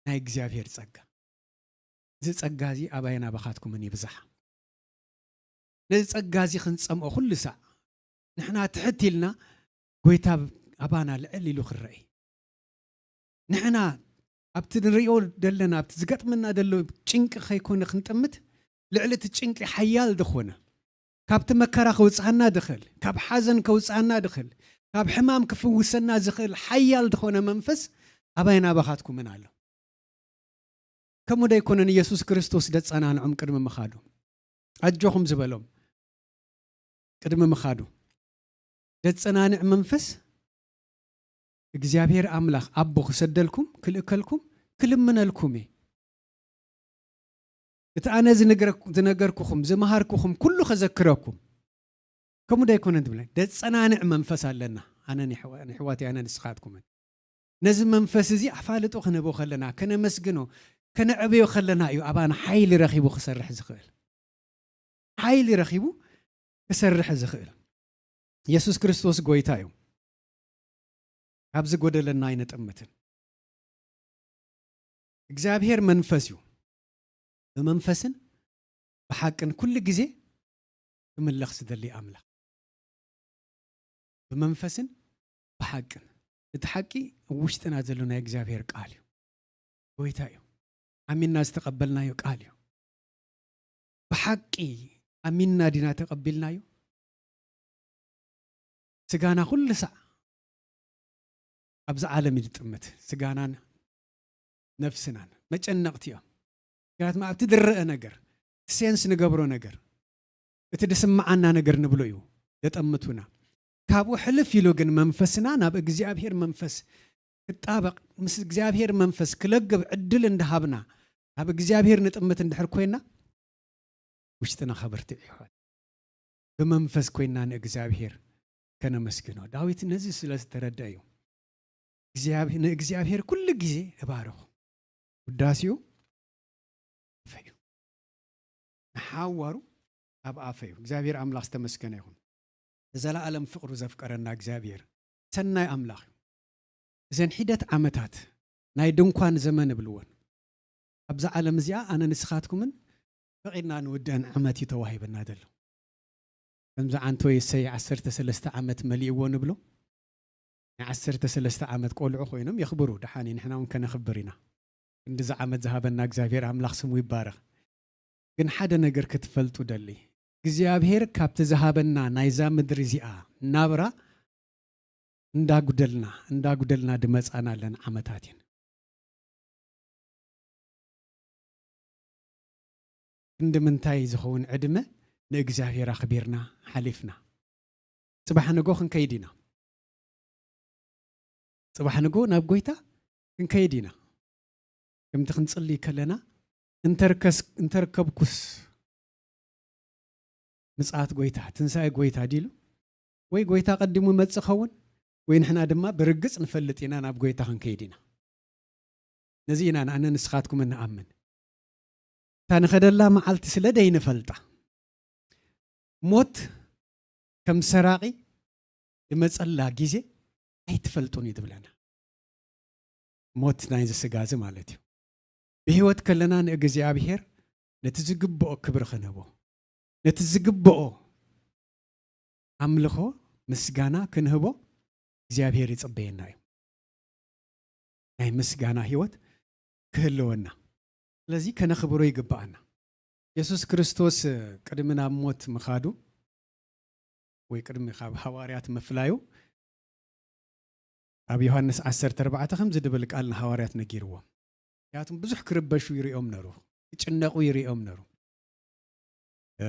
ናይ እግዚኣብሔር ጸጋ። እዚ ጸጋ እዚ ኣባይን ኣባኻትኩምን ይብዛሕ። ነዚ ጸጋ እዚ ክንጸምኦ ኩሉ ሳዕ ንሕና ትሕት ኢልና ጎይታ ኣባና ልዕል ኢሉ ክረአ። ንሕና ኣብቲ ንርእዮ ዘለና ኣብቲ ዝገጥመና ዘሎ ጭንቂ ከይኮነ ክንጥምት ልዕሊ እቲ ጭንቂ ሓያል ዝኾነ ካብቲ መከራ ከውፅኣና ዝኽእል ካብ ሓዘን ከውፅኣና ዝኽእል ካብ ሕማም ክፍውሰና ዝኽእል ሓያል ዝኾነ መንፈስ ኣባይን ኣባኻትኩምን ኣሎ። ከምኡ ዶ ኣይኮነን ኢየሱስ ክርስቶስ ደጸናንዖም ቅድሚ ምኻዱ ኣጆኹም ዝበሎም ቅድሚ ምኻዱ ደጸናንዕ መንፈስ እግዚኣብሔር ኣምላኽ ኣቦ ክሰደልኩም ክልእከልኩም ክልምነልኩም እየ። እቲ ኣነ ዝነገርኩኹም ዝመሃርኩኹም ኩሉ ከዘክረኩም ከምኡ ዶ ኣይኮነን ትብለ ደጸናንዕ መንፈስ ኣለና። ኣነ ንሕዋት ኣነ ንስኻትኩምን ነዚ መንፈስ እዚ ኣፋልጦ ክንህቦ ከለና ከነመስግኖ ከነዕብዮ ከለና እዩ ኣባና ሓይሊ ረኺቡ ክሰርሕ ዝኽእል። ሓይሊ ረኺቡ ክሰርሕ ዝኽእል። የሱስ ክርስቶስ ጎይታ እዩ። ካብ ዝጎደለና ኣይነጠምትን። እግዚኣብሔር መንፈስ እዩ። ብመንፈስን ብሓቅን ኩሉ ግዜ ክምለኽ ዝደሊ ኣምላኽ። ብመንፈስን ብሓቅን። እቲ ሓቂ ኣብ ውሽጥና ዘሎ ናይ እግዚኣብሔር ቃል እዩ። ጎይታ እዩ። ኣሚንና ዝተቐበልናዮ ቃል እዩ። ብሓቂ ኣሚንና ዲና ተቐቢልናዮ? ስጋና ኩሉ ሳዕ ኣብዚ ዓለም እዩ ዝጥምት። ስጋናን ነፍስናን መጨነቕቲ እዮም። ምክንያቱም ኣብቲ ዝረአ ነገር፣ እቲ ሴንስ ንገብሮ ነገር፣ እቲ ዝስምዓና ነገር ንብሎ እዩ ዘጠምቱና። ካብኡ ሕልፍ ኢሉ ግን መንፈስና ናብ እግዚኣብሔር መንፈስ ክጣበቕ፣ ምስ እግዚኣብሔር መንፈስ ክለግብ ዕድል እንዳሃብና፣ ኣብ እግዚኣብሔር ንጥምት እንድሕር ኮይና፣ ውሽጥና ከበርትዕ ይኽእል። ብመንፈስ ኮይና ንእግዚኣብሔር ከነመስግኖ። ዳዊት ነዚ ስለ ዝተረድአ እዩ። እግዚኣብ-፣ ንእግዚኣብሔር ኩሉ ግዜ እባርኹ። ውዳሴኡ ኣፈ እዩ። ንሓዋሩ ኣብ ኣፈ እዩ። እግዚኣብሔር ኣምላኽ ዝተመስገነ ይኹን። ንዘለኣለም ፍቕሩ ዘፍቀረና እግዚኣብሔር ሰናይ ኣምላኽ እዩ። እዘን ሒደት ዓመታት ናይ ድንኳን ዘመን እብልወን። ኣብዛ ዓለም እዚኣ ኣነ ንስኻትኩምን ፈቒድና ንውድአን ዓመት እዩ ተዋሂበና ዘሎ። ከምዚ ዓንቶ የሰይ ዓሰርተ ሰለስተ ዓመት መሊእዎ ንብሎ። ናይ ዓሰርተ ሰለስተ ዓመት ቆልዑ ኮይኖም የኽብሩ። ደሓን እዩ፣ ንሕና እውን ከነኽብር ኢና። ክንድዚ ዓመት ዝሃበና እግዚኣብሔር ኣምላኽ ስሙ ይባረኽ። ግን ሓደ ነገር ክትፈልጡ ደሊ፣ እግዚኣብሔር ካብቲ ዝሃበና ናይዛ ምድሪ እዚኣ ናብራ እንዳጉደልና፣ እንዳጉደልና ድመጻና ኣለና ዓመታት እየን። ክንዲ ምንታይ ዝኸውን ዕድመ ንእግዚኣብሔር ኣኽቢርና ሓሊፍና። ጽባሕ ንጎ ክንከይድ ኢና። ጽባሕ ንጎ ናብ ጎይታ ክንከይድ ኢና። ከምቲ ክንጽልይ ከለና፣ "እንተርከስ-፣ እንተርከብኩስ ምጽኣት ጎይታ፣ ትንሳኤ ጎይታ" ዲሉ? ወይ ጎይታ ቀዲሙ ይመጽእ ኸውን፣ ወይ ንሕና ድማ ብርግጽ ንፈልጥ ኢና ናብ ጎይታ ክንከይድ ኢና። ነዚ ኢና ንኣነ ንስኻትኩም እንኣምን። እታ ንኸደላ መዓልቲ ስለ ደይንፈልጣ፣ ሞት ከም ሰራቒ ዝመጸላ ግዜ ኣይትፈልጡን እዩ ዝብለና። ሞት ናይዚ ስጋ እዚ ማለት እዩ። ብህይወት ከለና ንእግዚኣብሔር ነቲ ዝግብኦ ክብሪ ክንህቦ፣ ነቲ ዝግብኦ ኣምልኾ፣ ምስጋና ክንህቦ እግዚኣብሔር ይጽበየና እዩ። ናይ ምስጋና ህይወት ክህልወና። ስለዚ ከነኽብሮ ይግብኣና። የሱስ ክርስቶስ ቅድሚ ናብ ሞት ምኻዱ ወይ ቅድሚ ካብ ሃዋርያት ምፍላዩ ኣብ ዮሃንስ ዓሰርተ ኣርባዕተ ከምዚ ድብል ቃል ንሃዋርያት ነጊርዎም። ምክንያቱም ብዙሕ ክርበሹ ይርእዮም ነሩ፣ ክጭነቑ ይርእዮም ነሩ። እ፣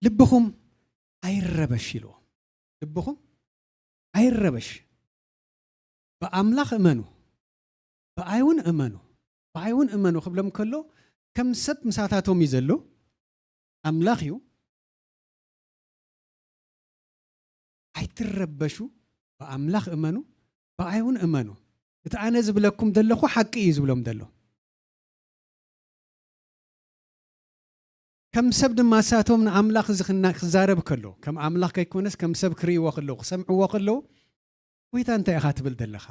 "ልብኹም ኣይረበሽ" ኢልዎም። "ልብኹም ኣይረበሽ፣ ብኣምላኽ እመኑ፣ ብኣይ እውን እመኑ፣ ብኣይ እውን እመኑ ክብሎም ከሎ ከም ሰብ ምሳታቶም እዩ ዘሎ። ኣምላኽ እዩ። ኣይትረበሹ፣ ብኣምላኽ እመኑ፣ ብኣይ እውን እመኑ። እቲ ኣነ ዝብለኩም ዘለኹ ሓቂ እዩ ዝብሎም ዘሎ። ከም ሰብ ድማ ንሳቶም ንኣምላኽ እዚ ክና- ክዛረብ ከሎ፣ ከም ኣምላኽ ከይኮነስ ከም ሰብ ክርእይዎ ከለዉ፣ ክሰምዕዎ ከለዉ፣ "ጎይታ እንታይ ኢኻ ትብል ዘለኻ?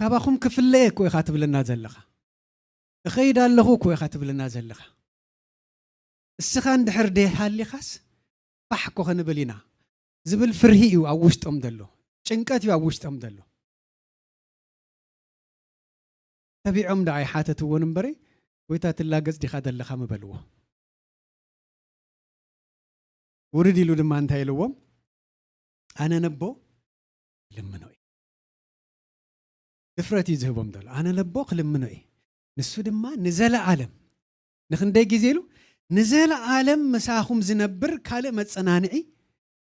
ካባኹም ክፍለየ እኮ ኢኻ ትብለና ዘለኻ። እኸይድ ኣለኹ እኮ ኢኻ ትብለና ዘለኻ። እስኻ እንድሕር ደይሃሊኻስ ፋሕ እኮ ክንብል ኢና" ዝብል ፍርሂ እዩ ኣብ ውሽጦም ዘሎ። ጭንቀት እዩ ኣብ ውሽጦም ዘሎ። ተቢዖም ደኣ ይሓተትዎን እምበረ፣ "ጎይታ ትላገጽ ዲኻ ዘለኻ?" ምበልዎ። ውርድ ኢሉ ድማ እንታይ ኢልዎም? "ኣነ ነቦ ክልምኖ እየ።" ድፍረት እዩ ዝህቦም ዘሎ። "ኣነ ነቦ ክልምኖ እየ፣ ንሱ ድማ ንዘለኣለም"፣ ንኽንደይ ግዜ ኢሉ? "ንዘለኣለም ምሳኹም ዝነብር ካልእ መጸናንዒ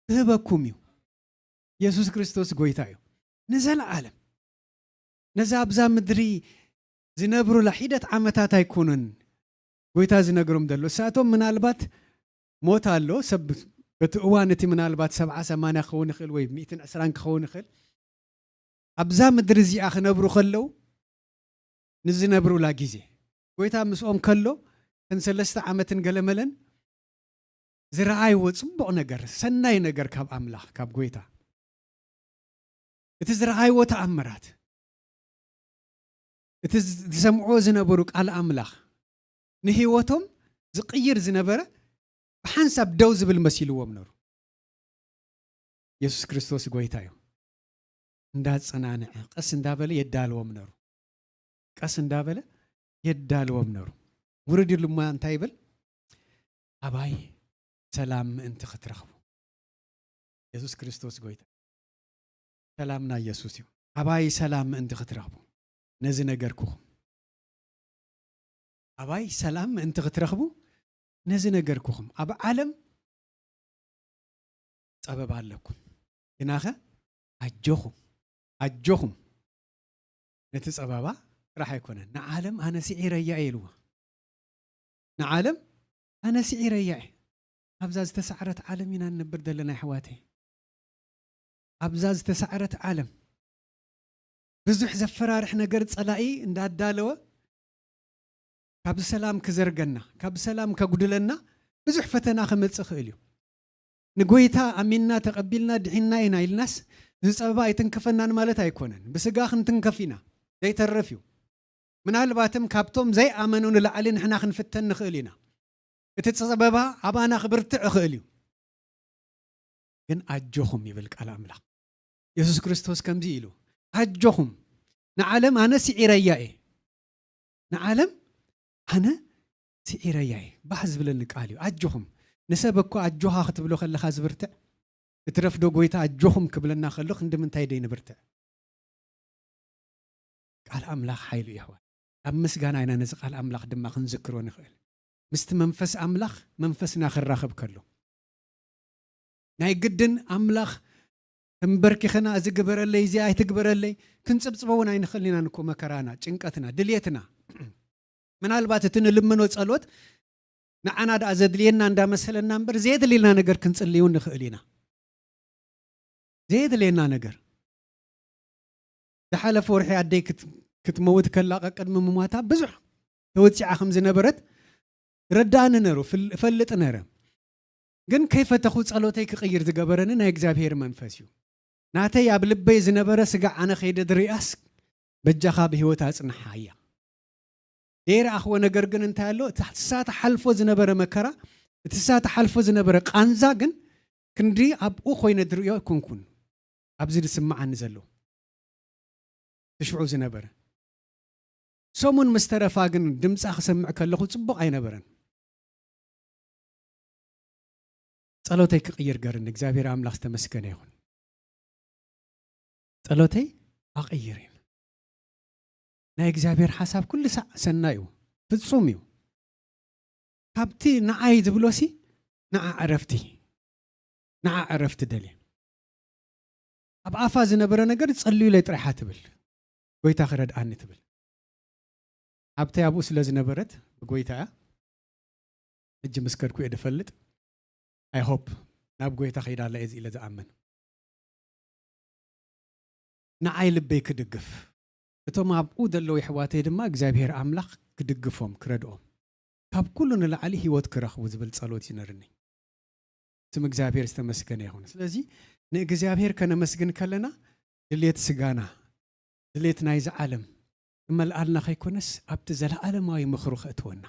ክህበኩም እዩ።" የሱስ ክርስቶስ ጎይታ እዩ። ንዘለኣለም ነዛ ኣብዛ ምድሪ ዝነብሩላ ሒደት ዓመታት ኣይኮኑን ጎይታ ዝነግሮም ዘሎ። እሳቶም ምናልባት ሞት ኣሎ፣ ሰብ በቲ እዋን እቲ ምናልባት ሰብዓ ሰማንያ ክኸውን ይኽእል ወይ ሚእትን ዕስራን ክኸውን ይኽእል። ኣብዛ ምድሪ እዚኣ ክነብሩ ከለዉ ንዝነብሩላ ግዜ፣ ጎይታ ምስኦም ከሎ፣ እተን ሰለስተ ዓመትን ገለመለን ዝረኣይዎ ጽቡቕ ነገር፣ ሰናይ ነገር ካብ ኣምላኽ፣ ካብ ጎይታ፣ እቲ ዝረኣይዎ ተኣምራት፣ እቲ ዝ- ዝሰምዕዎ ዝነበሩ ቃል ኣምላኽ ንህይወቶም ዝቕይር ዝነበረ፣ ብሓንሳብ ደው ዝብል መሲልዎም ነሩ። የሱስ ክርስቶስ ጎይታ እዩ። እንዳጸናንዐ፣ ቀስ እንዳበለ የዳልዎም ነሩ። ቀስ እንዳበለ የዳልዎም ነሩ። ውርድ ኢሉ እሞ እንታይ ይብል? "ኣባይ ሰላም ምእንቲ ክትረኽቡ።" የሱስ ክርስቶስ ጎይታ፣ ሰላምና የሱስ እዩ። "ኣባይ ሰላም ምእንቲ ክትረኽቡ ነዚ ነገርኩኹም። ኣባይ ሰላም ምእንቲ ክትረኽቡ ነዚ ነገርኩኹም። ኣብ ዓለም ጸበባ ኣለኩም፣ ግናኸ ኣጆኹም፣ ኣጆኹም። ነቲ ጸበባ ጥራሕ ኣይኮነን፣ ንዓለም ኣነ ስዒረያ እየ" ኢልዋ። "ንዓለም ኣነ ስዒረያ እየ።" ኣብዛ ዝተሳዕረት ዓለም ኢና ንነብር ዘለና፣ ኣሕዋተይ። ኣብዛ ዝተሳዕረት ዓለም፣ ብዙሕ ዘፈራርሕ ነገር ጸላኢ እንዳዳለወ፣ ካብ ሰላም ክዘርገና፣ ካብ ሰላም ከጉድለና ብዙሕ ፈተና ክመጽእ ይኽእል እዩ። ንጎይታ ኣሚንና ተቐቢልና ድሒንና ኢና ኢልናስ፣ እዚ ጸበባ ኣይትንከፈናን ማለት ኣይኮነን። ብስጋ ክንትንከፍ ኢና፣ ዘይተርፍ እዩ። ምናልባትም ካብቶም ዘይኣመኑ ንላዕሊ ንሕና ክንፍተን ንኽእል ኢና። እቲ ጸበባ ኣባና ክብርትዕ ይኽእል እዩ። ግን ኣጆኹም ይብል ቃል ኣምላኽ። የሱስ ክርስቶስ ከምዚ ኢሉ፣ "ኣጆኹም፣ ንዓለም ኣነ ስዒረያ እየ። ንዓለም ኣነ ስዒረያ እየ።" ባህ ዝብለኒ ቃል እዩ። ኣጆኹም። ንሰብ እኮ ኣጆኻ ክትብሎ ከለኻ ዝብርትዕ፣ እትረፍዶ ጎይታ ኣጆኹም ክብለና ከሎ ክንዲ ምንታይ ደይ ንብርትዕ? ቃል ኣምላኽ ሓይሉ እዩ፣ ኣሕዋት። ኣብ ምስጋና ኢና ነዚ ቃል ኣምላኽ ድማ ክንዝክሮ ንኽእል። ምስቲ መንፈስ ኣምላኽ መንፈስና ክራኸብ ከሎ፣ ናይ ግድን ኣምላኽ ተንበርኪኽና፣ "እዚ ግበረለይ፣ እዚ ኣይትግበረለይ" ክንጽብጽቦ እውን ኣይንኽእልን ኢና እኮ፣ መከራና፣ ጭንቀትና፣ ድልየትና። ምናልባት እቲ ንልምኖ ጸሎት ንዓና ደኣ ዘድልየና እንዳመሰለና እምበር፣ ዘየድልየና ነገር ክንጽልይ እውን ንኽእል ኢና። ዘየድልየና ነገር። ዝሓለፈ ወርሒ ኣደይ ክት-፣ ክትመውት ከላ፣ ቀቅድሚ ምሟታ ብዙሕ ተወጺዓ ከም ዝነበረት ረዳእኒ ነሩ፣ ፍል-፣ እፈልጥ ነረ። ግን ከይፈተኹ ጸሎተይ ክቕይር ዝገበረኒ ናይ እግዚኣብሔር መንፈስ እዩ። ናተይ ኣብ ልበይ ዝነበረ ስጋዕ ኣነ ከይደ ድሪኣስ፣ በጃኻ ብህይወት ኣጽንሓያ። ዘይረኣኽዎ ነገር ግን እንታይ ኣሎ? እቲ ንሳ ትሓልፎ ዝነበረ መከራ፣ እቲ ንሳ ትሓልፎ ዝነበረ ቃንዛ ግን ክንዲ ኣብኡ ኮይነ ዝርእዮ ኣይኮንኩን። ኣብዚ ዝስምዓኒ ዘሎ፣ እቲ ሽዑ ዝነበረ። ሰሙን ምስ ተረፋ ግን ድምጻ ክሰምዕ ከለኹ ጽቡቕ ኣይነበረን። ጸሎተይ ክቕይር ገርኒ። እግዚኣብሔር ኣምላኽ ዝተመስገነ ይኹን። ጸሎተይ ኣቕይር እዩ። ናይ እግዚኣብሔር ሓሳብ ኩሉ ሳዕ ሰናይ እዩ፣ ፍጹም እዩ። ካብቲ ንዓይ ዝብሎሲ ንዓ ዕረፍቲ፣ ንዓ ዕረፍቲ ደልየ። ኣብ ኣፋ ዝነበረ ነገር ጸልዩለይ ጥራይ እያ ትብል። ጎይታ ክረድኣኒ ትብል። ኣብተይ ኣብኡ ስለ ዝነበረት ብጎይታ እያ። ሕጂ ምስ ከድኩ እየ ዝፈልጥ። I hope ናብ ጎይታ ከይዳ ኣላ እየ ኢለ ዝኣምን። ንዓይ ልበይ ክድግፍ፣ እቶም ኣብኡ ዘለዉ የሕዋተይ ድማ እግዚኣብሔር ኣምላኽ ክድግፎም፣ ክረድኦም፣ ካብ ኩሉ ንላዕሊ ህይወት ክረኽቡ ዝብል ጸሎት እዩ ነርኒ። ስም እግዚኣብሔር ዝተመስገነ ይኹን። ስለዚ ንእግዚኣብሔር ከነመስግን ከለና ድሌት ስጋና፣ ድሌት ናይዚ ዓለም ክመልኣልና ከይኮነስ ኣብቲ ዘለዓለማዊ ምኽሩ ከእትወና፣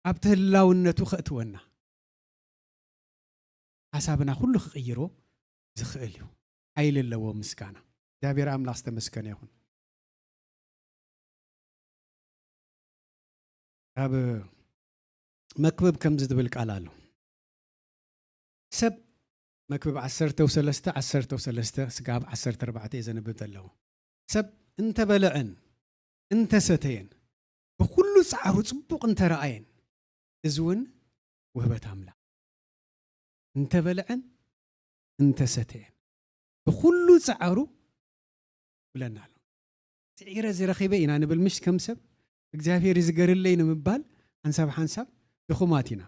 ኣብቲ ህላውነቱ ከእትወና፣ ሓሳብና ኩሉ ክቕይሮ ዝኽእል እዩ። ሓይሊ ኣለዎ ምስጋና። እግዚኣብሔር ኣምላኽ ዝተመስገነ ይኹን። ኣብ መክብብ ከምዚ ዝብል ቃል ኣሎ። ሰብ መክብብ ዓሰርተ ሰለስተ፣ ዓሰርተ ሰለስተ ስጋብ ዓሰርተ ኣርባዕተ እየ ዘንብብ ዘለኹ። ሰብ እንተበልዐን እንተሰተየን ብኹሉ ጻዕሩ ጽቡቕ እንተረኣየን፣ እዚ እውን ውህበት ኣምላኽ። እንተበልዐን እንተሰተየን ብኹሉ ጻዕሩ ብለና ኣሎ። ስዒረ ዝረኺበ ኢና ንብል ምሽ ከም ሰብ እግዚኣብሔር ይዝገርለይ ንምባል ሓንሳብ ሓንሳብ ድኹማት ኢና።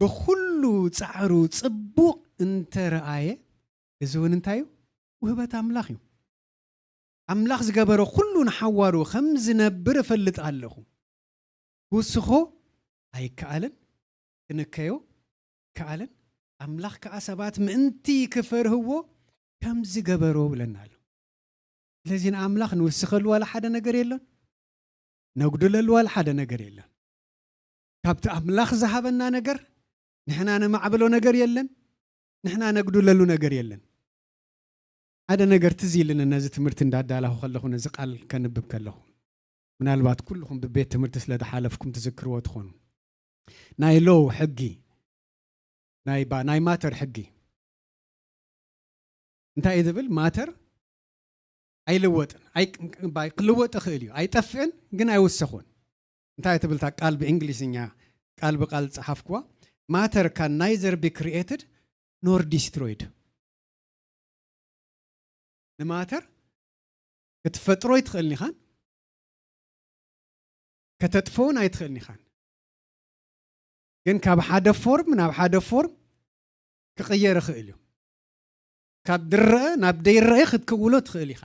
ብኹሉ ጻዕሩ ጽቡቕ እንተረኣየ፣ እዚ እውን እንታይ እዩ? ውህበት ኣምላኽ እዩ። ኣምላኽ ዝገበሮ ኩሉ ንሓዋሩ ከም ዝነብር እፈልጥ ኣለኹ። ክውስኾ ኣይከኣልን፣ ክንከዮ ኣይከኣልን። ኣምላኽ ከኣ ሰባት ምእንቲ ክፈርህዎ ከም ዝገበሮ ብለና ኣሎ። ስለዚ ንኣምላኽ ንውስኸሉ ዋላ ሓደ ነገር የለን፣ ነጉድለሉ ዋላ ሓደ ነገር የለን። ካብቲ ኣምላኽ ዝሃበና ነገር ንሕና ነማዕብሎ ነገር የለን፣ ንሕና ነጉድለሉ ነገር የለን። ሓደ ነገር ትዝ ኢልኒ፣ ነዚ ትምህርቲ እንዳዳለኹ ከለኹ፣ ነዚ ቃል ከንብብ ከለኹ፣ ምናልባት ኩልኹም ብቤት ትምህርቲ ስለ ዝሓለፍኩም ትዝክርዎ ትኾኑ። ናይ ሎው ሕጊ፣ ናይ ባ-፣ ናይ ማተር ሕጊ እንታይ እዩ ዝብል? ማተር ኣይልወጥን። ኣይ-፣ ክልወጥ ይኽእል እዩ። ኣይጠፍእን፣ ግን ኣይውሰኹን። እንታይ ትብል እታ ቃል ብእንግሊዝኛ፣ ቃል ብቃል ጸሓፍኩዋ? Matter can neither be created nor destroyed። ንማተር ክትፈጥሮ ኣይትኽእልን ኢኻን፣ ከተጥፍኦን ኣይትኽእልን ኢኻን። ግን ካብ ሓደ ፎርም ናብ ሓደ ፎርም ክቕየር ይኽእል እዩ። ካብ ድረአ ናብ ደይረአ ክትክውሎ ትኽእል ኢኻ።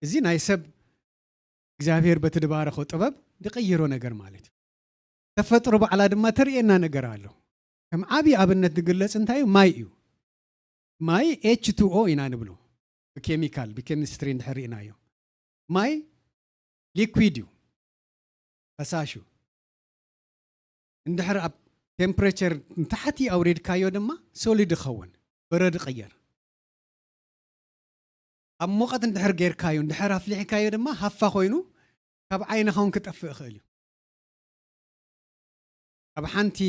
እዚ ናይ ሰብ እግዚኣብሔር በቲ ድባረኾ ጥበብ ዝቕይሮ ነገር ማለት እዩ። ተፈጥሮ ባዕላ ድማ ተርእየና ነገር ኣሎ። ከም ዓብዪ ኣብነት ዝግለጽ እንታይ እዩ? ማይ እዩ። ማይ ኤች ቱ ኦ ኢና ንብሎ። ብኬሚካል፣ ብኬሚስትሪ እንድሕር ርኢናዮ። ማይ ሊኩዊድ እዩ፣ ፈሳሽ እዩ። እንድሕር ኣብ ቴምፕሬቸር ንታሕቲ ኣውሪድካዮ ድማ ሶሊድ ይኸውን፣ በረድ ይቕየር። ኣብ ሙቐት እንድሕር ጌርካዮ፣ እንድሕር ኣፍሊሕካዮ ድማ ሃፋ ኮይኑ ካብ ዓይንኻ እውን ክጠፍእ ይኽእል እዩ። ኣብ ሓንቲ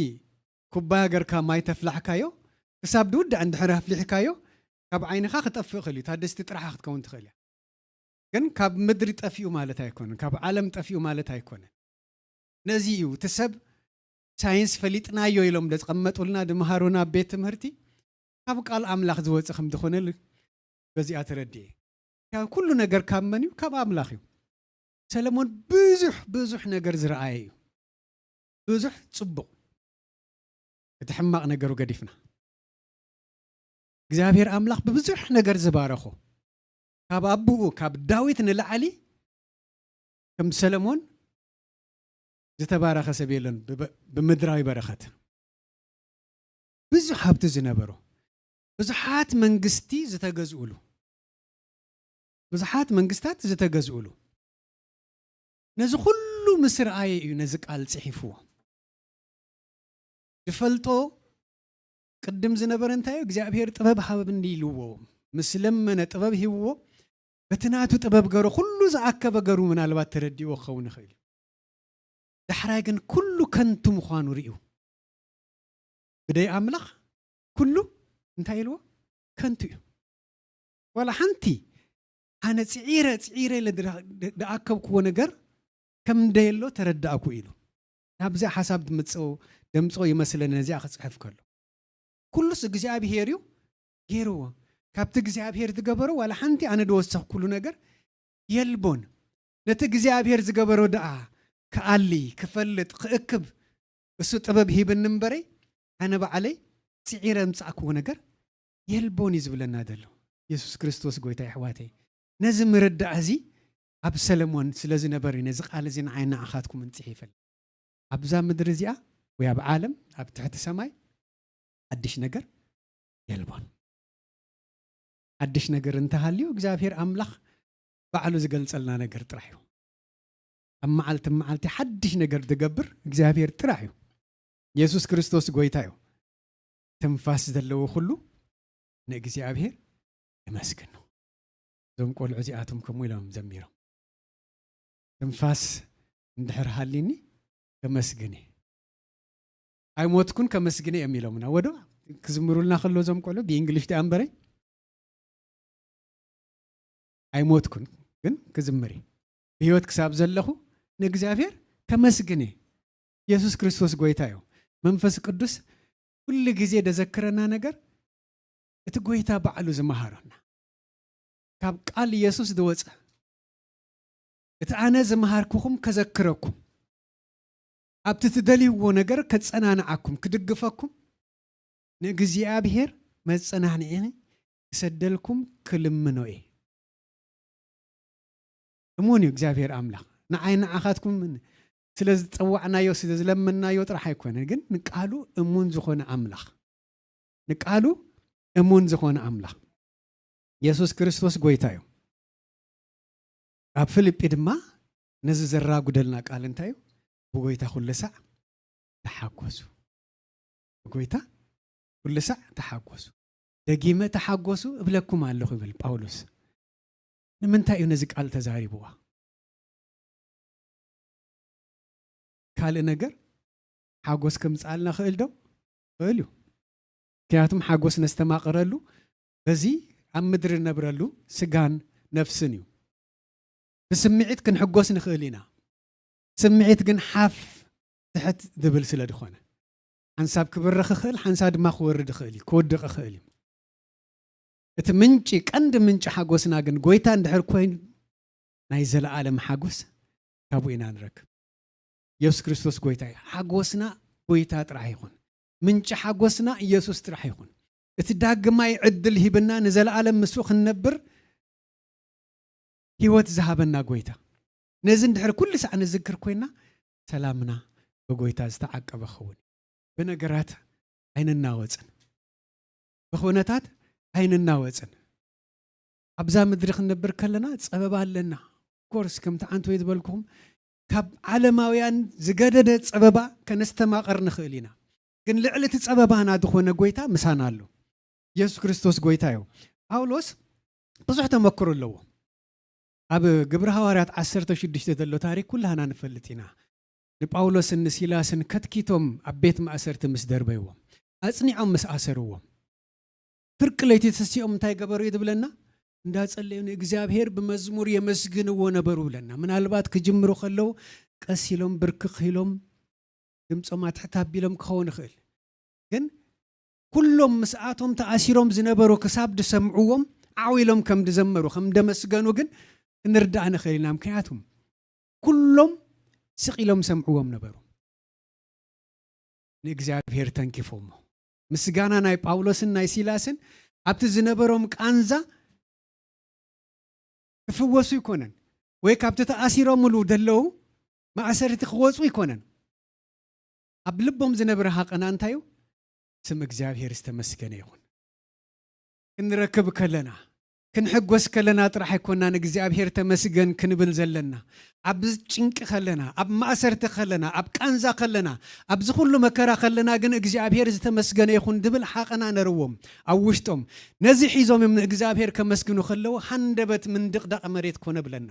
ኩባያ ገርካ ማይ ተፍላሕካዮ፣ ክሳብ ዝውዳእ እንድሕር ኣፍሊሕካዮ፣ ካብ ዓይንኻ ክጠፍእ ይኽእል እዩ። እታ ድስቲ ጥራሓ ክትከውን ትኽእል እያ። ግን ካብ ምድሪ ጠፊኡ ማለት ኣይኮነን፣ ካብ ዓለም ጠፊኡ ማለት ኣይኮነን። ነዚ እዩ እቲ ሰብ ሳይንስ ፈሊጥናዮ ኢሎም ዘቐመጡልና ዝመሃሩና ኣብ ቤት ትምህርቲ፣ ካብ ቃል ኣምላኽ ዝወጸ ከም ዝኾነ ል-፣ በዚኣ ተረድኤ። ካብ ኩሉ ነገር ካብ መን እዩ? ካብ ኣምላኽ እዩ። ሰለሞን ብዙሕ፣ ብዙሕ ነገር ዝረኣየ እዩ። ብዙሕ ጽቡቕ። እቲ ሕማቕ ነገሩ ገዲፍና። እግዚኣብሔር ኣምላኽ ብብዙሕ ነገር ዝባረኾ፣ ካብ ኣቦኡ፣ ካብ ዳዊት ንላዕሊ ከም ሰለሞን ዝተባረኸ ሰብ የለን። ብበ-፣ ብምድራዊ በረኸት ብዙሕ ሃብቲ ዝነበሮ፣ ብዙሓት መንግስቲ ዝተገዝኡሉ፣ ብዙሓት መንግስታት ዝተገዝኡሉ፣ ነዚ ኩሉ ምስ ረኣየ እዩ ነዚ ቃል ጽሒፍዎ። ዝፈልጦ ቅድም ዝነበረ እንታይ እዩ? እግዚኣብሔር ጥበብ ሃበኒ ኢልዎ፣ ምስ ለመነ ጥበብ ሂብዎ፣ በቲ ናቱ ጥበብ ገሩ፣ ኩሉ ዝኣከበ ገሩ ምናልባት ተረዲእዎ ክኸውን ይኽእል እዩ። ዳሕራይ ግን ኩሉ ከንቱ ምዃኑ ርእዩ። ብደይ ኣምላኽ ኩሉ እንታይ ኢልዎ? ከንቱ እዩ። ዋላ ሓንቲ ኣነ ጽዒረ፣ ጽዒረ ኢለ ድራ-፣ ድ-፣ ድኣከብክዎ ነገር ከም ደየሎ ተረዳእኩ ኢሉ። ናብዚኣ ሓሳብ ድምጽኦ፣ ደምጽኦ ይመስለኒ ነዚኣ ክጽሕፍ ከሎ። ኩሉስ እግዚኣብሔር እዩ፣ ገይርዎ። ካብቲ እግዚኣብሔር ዝገበሮ ዋላ ሓንቲ ኣነ ዝወሰኽኩሉ ነገር የልቦን። ነቲ እግዚኣብሔር ዝገበሮ ደኣ ክኣሊ፣ ክፈልጥ፣ ክእክብ እሱ ጥበብ ሂብኒ እምበረይ ኣነ ባዕለይ ጽዒረ ምጻእክዎ ነገር የልቦን እዩ ዝብለና ዘሎ። የሱስ ክርስቶስ ጎይታ የሕዋተይ። ነዚ ምርዳእ እዚ ኣብ ሰለሞን ስለ ዝነበር እዩ ነዚ ቃል እዚ ንዓይ ንዓኻትኩምን ጽሒፈል። ኣብዛ ምድሪ እዚኣ ወይ ኣብ ዓለም ኣብ ትሕቲ ሰማይ ሓድሽ ነገር የልቦን። ሓድሽ ነገር እንተሃልዩ እግዚኣብሔር ኣምላኽ ባዕሉ ዝገልጸልና ነገር ጥራሕ እዩ። ኣብ መዓልቲ መዓልቲ ሓድሽ ነገር ዝገብር እግዚኣብሔር ጥራሕ እዩ። የሱስ ክርስቶስ ጎይታ እዩ። ትንፋስ ዘለዎ ኩሉ ንእግዚኣብሔር የመስግኖ። እዞም ቆልዑ እዚኣቶም ከምኡ ኢሎም ዘሚሮም። ትንፋስ እንድሕር ሃሊኒ ከመስግን እየ። ኣይሞትኩን ከመስግን እየ እዮም ኢሎምና። ወዶ ክዝምሩልና ከሎ እዞም ቆልዑ ብእንግሊሽ ደኣ እምበረይ ኣይሞትኩን ግን ክዝምር እየ። ብህይወት ክሳብ ዘለኹ ንእግዚኣብሔር ከመስግን እየ። የሱስ ክርስቶስ ጎይታ እዩ። መንፈስ ቅዱስ ኩሉ ግዜ ደዘክረና ነገር እቲ ጎይታ ባዕሉ ዝመሃረና ካብ ቃል የሱስ ዝወፀ እቲ ኣነ ዝመሃርኩኹም ከዘክረኩም ኣብቲ ትደልይዎ ነገር ከጸናንዓኩም ክድግፈኩም ንእግዚኣብሔር መጸናንዒ ክሰደልኩም ክልምኖ እየ። እሙን እዩ እግዚኣብሔር ኣምላኽ ንዓይ ንዓኻትኩም ስለ ዝጸዋዕናዮ ስለ ዝለመንናዮ ጥራሕ ኣይኮነን፣ ግን ንቃሉ እሙን ዝኾነ ኣምላኽ ንቃሉ እሙን ዝኾነ ኣምላኽ የሱስ ክርስቶስ ጎይታ እዩ። ኣብ ፊልጲ ድማ ነዚ ዘራጉደልና ቃል እንታይ እዩ? ብጎይታ ኩሉ ሳዕ ተሓጎሱ። ብጎይታ ኩሉ ሳዕ ተሓጎሱ። ደጊመ ተሓጎሱ እብለኩም ኣለኹ ይብል ጳውሎስ። ንምንታይ እዩ ነዚ ቃል ተዛሪብዋ? ካልእ ነገር ሓጎስ ከምፅኣልና ክእል ዶ? ክእል እዩ። ምክንያቱም ሓጎስ ነስተማቕረሉ በዚ ኣብ ምድሪ ነብረሉ ስጋን ነፍስን እዩ። ብስምዒት ክንሕጎስ ንኽእል ኢና። ስምዒት ግን ሓፍ ትሕት ዝብል ስለ ዝኾነ ሓንሳብ ክብርኽ ይኽእል፣ ሓንሳብ ድማ ክወርድ ይኽእል እዩ፣ ክወድቕ ይኽእል እዩ። እቲ ምንጪ ቀንዲ ምንጪ ሓጎስና ግን ጎይታ እንድሕር ኮይኑ ናይ ዘለኣለም ሓጎስ ካብኡ ኢና ንረክብ። የሱስ ክርስቶስ ጎይታ እዩ። ሓጎስና ጎይታ ጥራሕ ይኹን። ምንጪ ሓጎስና ኢየሱስ ጥራሕ ይኹን። እቲ ዳግማይ ዕድል ሂብና ንዘለኣለም ምስኡ ክንነብር ህይወት ዝሃበና ጎይታ። ነዚ እንድሕር ኩሉ ሳዕ ንዝክር ኮይና ሰላምና ብጎይታ ዝተዓቀበ ክኸውን። ብነገራት ኣይንናወጽን። ብኹነታት ኣይንናወጽን። ኣብዛ ምድሪ ክንነብር ከለና ጸበባ ኣለና። ኮርስ ከምቲ ዓንተወይ ዝበልኩኹም ካብ ዓለማውያን ዝገደደ ጸበባ ከነስተማቐር ንኽእል ኢና። ግን ልዕሊ እቲ ጸበባና ዝኾነ ጎይታ ምሳና ኣሎ። የሱስ ክርስቶስ ጎይታ እዩ። ጳውሎስ ብዙሕ ተመክሮ ኣለዎ። ኣብ ግብሪ ሃዋርያት ዓሰርተ ሽዱሽተ ዘሎ ታሪክ ኩላህና ንፈልጥ ኢና። ንጳውሎስን ንሲላስን ከትኪቶም ኣብ ቤት ማእሰርቲ ምስ ደርበይዎም ኣጽኒዖም ምስ ኣሰርዎም ፍርቂ ለይቲ ተሲኦም እንታይ ገበሩ እዩ ዝብለና? እንዳጸለዩ ንእግዚኣብሔር ብመዝሙር የመስግንዎ ነበሩ ብለና። ምናልባት ክጅምሩ ከለዉ ቀስ ኢሎም ብርክኽ ኢሎም ድምፆም ኣትሕት ኣቢሎም ክኸውን ይኽእል። ግን ኩሎም ምስኣቶም ተኣሲሮም ዝነበሩ ክሳብ ዝሰምዕዎም ዓው ኢሎም ከም ዝዘመሩ ከም ደመስገኑ ግን ክንርዳእ ንኽእል ኢና። ምክንያቱም ኩሎም ስቕ ኢሎም ሰምዕዎም ነበሩ። ንእግዚኣብሔር ተንኪፎሞ ምስጋና ናይ ጳውሎስን ናይ ሲላስን ኣብቲ ዝነበሮም ቃንዛ ክፍወሱ ይኮነን ወይ ካብቲ ተኣሲሮምሉ ደለዉ ማእሰርቲ ክወፁ ይኮነን። ኣብ ልቦም ዝነበረ ሃቐና እንታይ እዩ? ስም እግዚኣብሔር ዝተመስገነ ይኹን። ክንረክብ ከለና ክንሕጎስ ከለና ጥራሕ ኣይኮናን እግዚኣብሔር ተመስገን ክንብል ዘለና። ኣብ ጭንቂ ከለና፣ ኣብ ማእሰርቲ ከለና፣ ኣብ ቃንዛ ከለና፣ ኣብዚ ኩሉ መከራ ከለና ግን እግዚኣብሔር ዝተመስገነ ይኹን ዝብል ሓቐና ነርዎም ኣብ ውሽጦም። ነዚ ሒዞም እዮም ንእግዚኣብሔር ከመስግኑ ከለዉ ሃንደበት ምንድቕዳቕ መሬት ኮነ ብለና።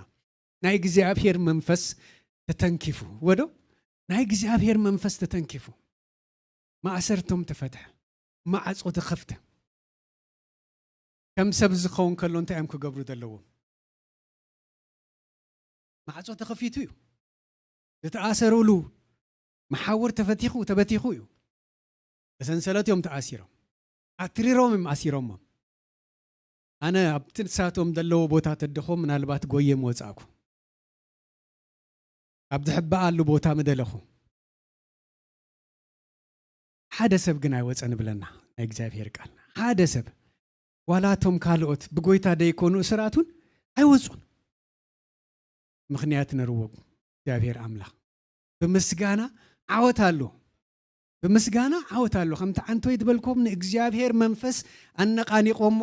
ናይ እግዚኣብሔር መንፈስ ተተንኪፉ ወዶ ናይ እግዚኣብሔር መንፈስ ተተንኪፉ ማእሰርቶም ተፈትሐ፣ ማዕጾ ተኸፍተ። ከም ሰብ ዝኸውን ከሎ እንታይ እዮም ክገብሩ ዘለዎም? ማዕጾ ተኸፊቱ እዩ። ዝተኣሰሩሉ መሓውር ተፈቲኹ ተበቲኹ እዩ። ብሰንሰለት እዮም ተኣሲሮም። ኣትሪሮም እዮም ኣሲሮሞም። ኣነ ኣብቲ ንሳቶም ዘለዎ ቦታ ተደኾ ምናልባት ጎየ ምወጻእኩ። ኣብ ዝሕበኣሉ ቦታ ምደለኹ። ሓደ ሰብ ግን ኣይወጸን ብለና ናይ እግዚኣብሔር ቃል። ሓደ ሰብ፣ ዋላ እቶም ካልኦት ብጎይታ ደይኮኑ እሱራት እውን ኣይወጹን። ምኽንያት ነርዎ እግዚኣብሔር ኣምላኽ። ብምስጋና ዓወት ኣሎ። ብምስጋና ዓወት ኣሎ። ከምቲ ዓንቶይ ዝበልኩም ንእግዚኣብሔር መንፈስ ኣነቓኒቖሞ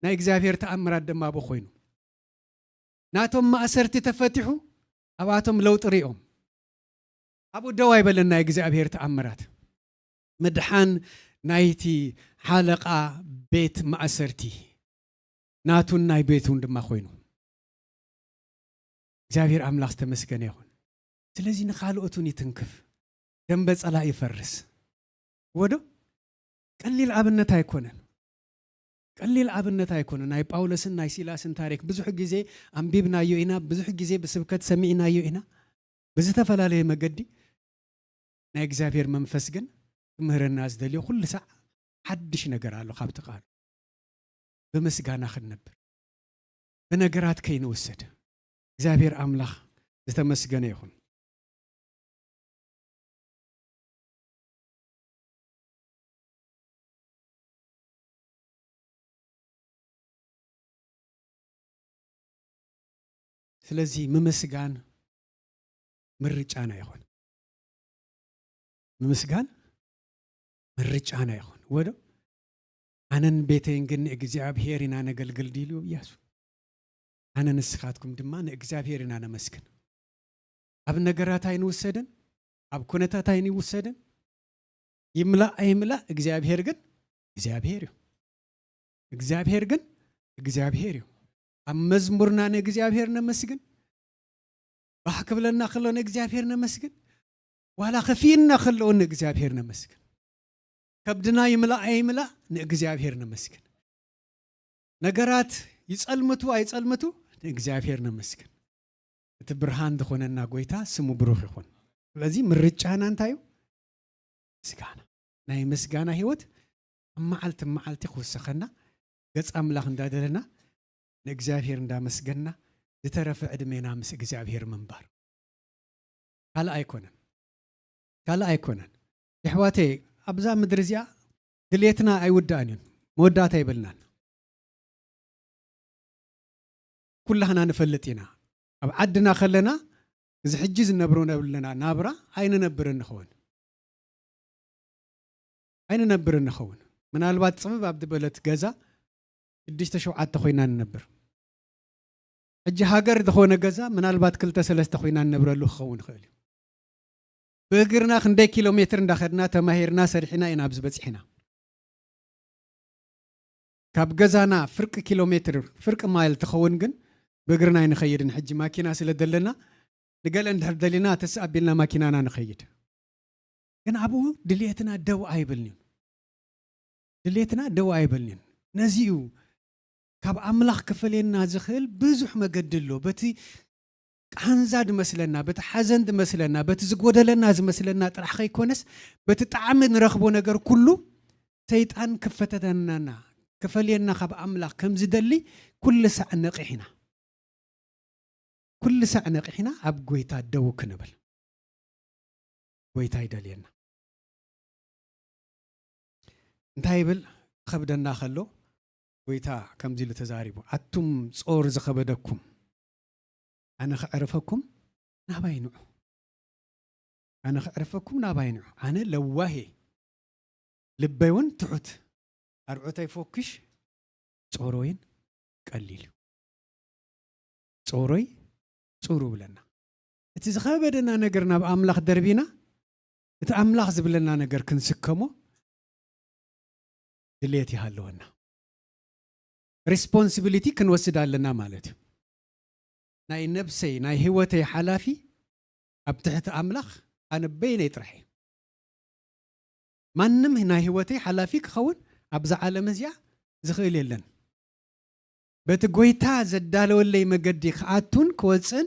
ናይ እግዚኣብሔር ተኣምራት ድማ ኣብኡ ኮይኑ። ናቶም ማእሰርቲ ተፈቲሑ ኣብኣቶም ለውጢ ሪኦም። ኣብኡ ደው ኣይበለን ናይ እግዚኣብሔር ተኣምራት። ምድሓን ናይቲ ሓለቓ ቤት ማእሰርቲ ናቱን ናይ ቤቱን ድማ ኮይኑ። እግዚኣብሔር ኣምላኽ ዝተመስገነ ይኹን። ስለዚ ንኻልኦት እውን ይትንክፍ። ደንበ ጸላኢ ይፈርስ። ወዶ ቀሊል ኣብነት ኣይኮነን። ቀሊል ኣብነት ኣይኮነን። ናይ ጳውሎስን ናይ ሲላስን ታሪክ ብዙሕ ግዜ ኣንቢብናዮ ኢና፣ ብዙሕ ግዜ ብስብከት ሰሚዕናዮ ኢና። ብዝተፈላለየ መገዲ ናይ እግዚኣብሔር መንፈስ ግን ክምህረና ዝደልዮ ኩሉ ሳዕ ሓድሽ ነገር ኣሎ ካብቲ ቃሉ። ብምስጋና ክንነብር፣ ብነገራት ከይንውሰድ። እግዚኣብሔር ኣምላኽ ዝተመስገነ ይኹን። ስለዚ ምምስጋን ምርጫና ይኹን። ምምስጋን ምርጫና ይኹን። ወዶ ኣነን ቤተይን ግን ንእግዚኣብሔር ኢና ነገልግል ድዩ ኢሉ እያሱ። ኣነ ንስኻትኩም ድማ ንእግዚኣብሔር ኢና ነመስግን። ኣብ ነገራት ኣይንውሰድን፣ ኣብ ኩነታት ኣይንውሰድን። ይምላእ ኣይምላእ እግዚኣብሔር ግን እግዚኣብሔር እዩ። እግዚኣብሔር ግን እግዚኣብሔር እዩ። ኣብ መዝሙርና ንእግዚኣብሔር ነመስግን። ባህ ክብለና ከሎ ንእግዚኣብሔር ነመስግን። ዋላ ከፊእና ከሎ ንእግዚኣብሔር ነመስግን። ከብድና ይምላእ ኣይምላእ ንእግዚኣብሔር ነመስግን። ነገራት ይጸልምቱ ኣይጸልምቱ ንእግዚኣብሔር ነመስግን። እቲ ብርሃን ዝኾነና ጎይታ ስሙ ብሩኽ ይኹን። ስለዚ ምርጫና እንታይ እዩ? ምስጋና። ናይ ምስጋና ህይወት ኣብ መዓልቲ መዓልቲ ክውሰኸና፣ ገጽ ኣምላኽ እንዳደለና፣ ንእግዚኣብሔር እንዳመስገና፣ ዝተረፈ ዕድሜና ምስ እግዚኣብሔር ምንባር። ካልእ ኣይኮነን። ካልእ ኣይኮነን። የሕዋተይ፣ ኣብዛ ምድሪ እዚኣ ድልየትና ኣይውዳእን እዩ። መወዳእታ የብልናን። ኩላህና ንፈልጥ ኢና። ኣብ ዓድና ከለና፣ እዚ ሕጂ ዝነብሮ ነብለና ናብራ ኣይንነብርን ንኸውን። ኣይንነብርን ንኸውን። ምናልባት ጽብብ ኣብ ዝበለት ገዛ ሽዱሽተ ሸውዓተ ኮይና ንነብር። ሕጂ ሃገር ዝኾነ ገዛ ምናልባት ክልተ ሰለስተ ኮይና ንነብረሉ ክኸውን ይኽእል እዩ። ብእግርና ክንደይ ኪሎ ሜትር እንዳኸድና ተማሂርና ሰሪሕና ኢና ኣብዚ በጺሕና። ካብ ገዛና ፍርቂ ኪሎ ሜትር፣ ፍርቂ ማይል ትኸውን ግን ብእግርና ኣይንኸይድን። ሕጂ ማኪና ስለ ዘለና ንገለ እንድሕር ደሊና ተስ ኣቢልና ማኪናና ንኸይድ። ግን ኣብኡ ድልየትና ደው ኣይብልን እዩ። ድልየትና ደው ኣይብልን እዩ። ነዚ እዩ ካብ ኣምላኽ ክፈልየና ዝኽእል ብዙሕ መገዲ ኣሎ። በቲ ቃንዛ ዝመስለና፣ በቲ ሓዘን ዝመስለና፣ በቲ ዝጎደለና ዝመስለና ጥራሕ ከይኮነስ፣ በቲ ጣዕሚ ንረኽቦ ነገር ኩሉ ሰይጣን ክፈተተናና፣ ክፈልየና ካብ ኣምላኽ ከም ዝደሊ ኩሉ ሳዕ ነቒሕ ኢና። ኩሉ ሳዕ ነቒሕና ኣብ ጎይታ ደው ክንብል ጎይታ ይደልየና። እንታይ ይብል? ክኸብደና ከሎ ጎይታ ከምዚ ኢሉ ተዛሪቡ፣ ኣቱም ጾር ዝኸበደኩም፣ ኣነ ከዕርፈኩም ናባይ ንዑ። ኣነ ከዕርፈኩም ናባይ ንዑ። ኣነ ለዋህ እየ፣ ልበይ እውን ትሑት። ኣርዑተይ ፎኪሽ፣ ጾሮይን ቀሊል እዩ። ጾሮይ ጹሩ ብለና። እቲ ዝኸበደና ነገር ናብ ኣምላኽ ደርቢና፣ እቲ ኣምላኽ ዝብለና ነገር ክንስከሞ ድሌት ይሃለወና። ሪስፖንሲቢሊቲ ክንወስድ ኣለና ማለት እዩ። ናይ ነብሰይ፣ ናይ ህይወተይ ሓላፊ ኣብ ትሕቲ ኣምላኽ ኣነ በይነይ ጥራሕ እየ። ማንም ናይ ህይወተይ ሓላፊ ክኸውን ኣብዛ ዓለም እዚኣ ዝኽእል የለን። በቲ ጎይታ ዘዳለወለይ መገዲ ክኣቱን ክወፅን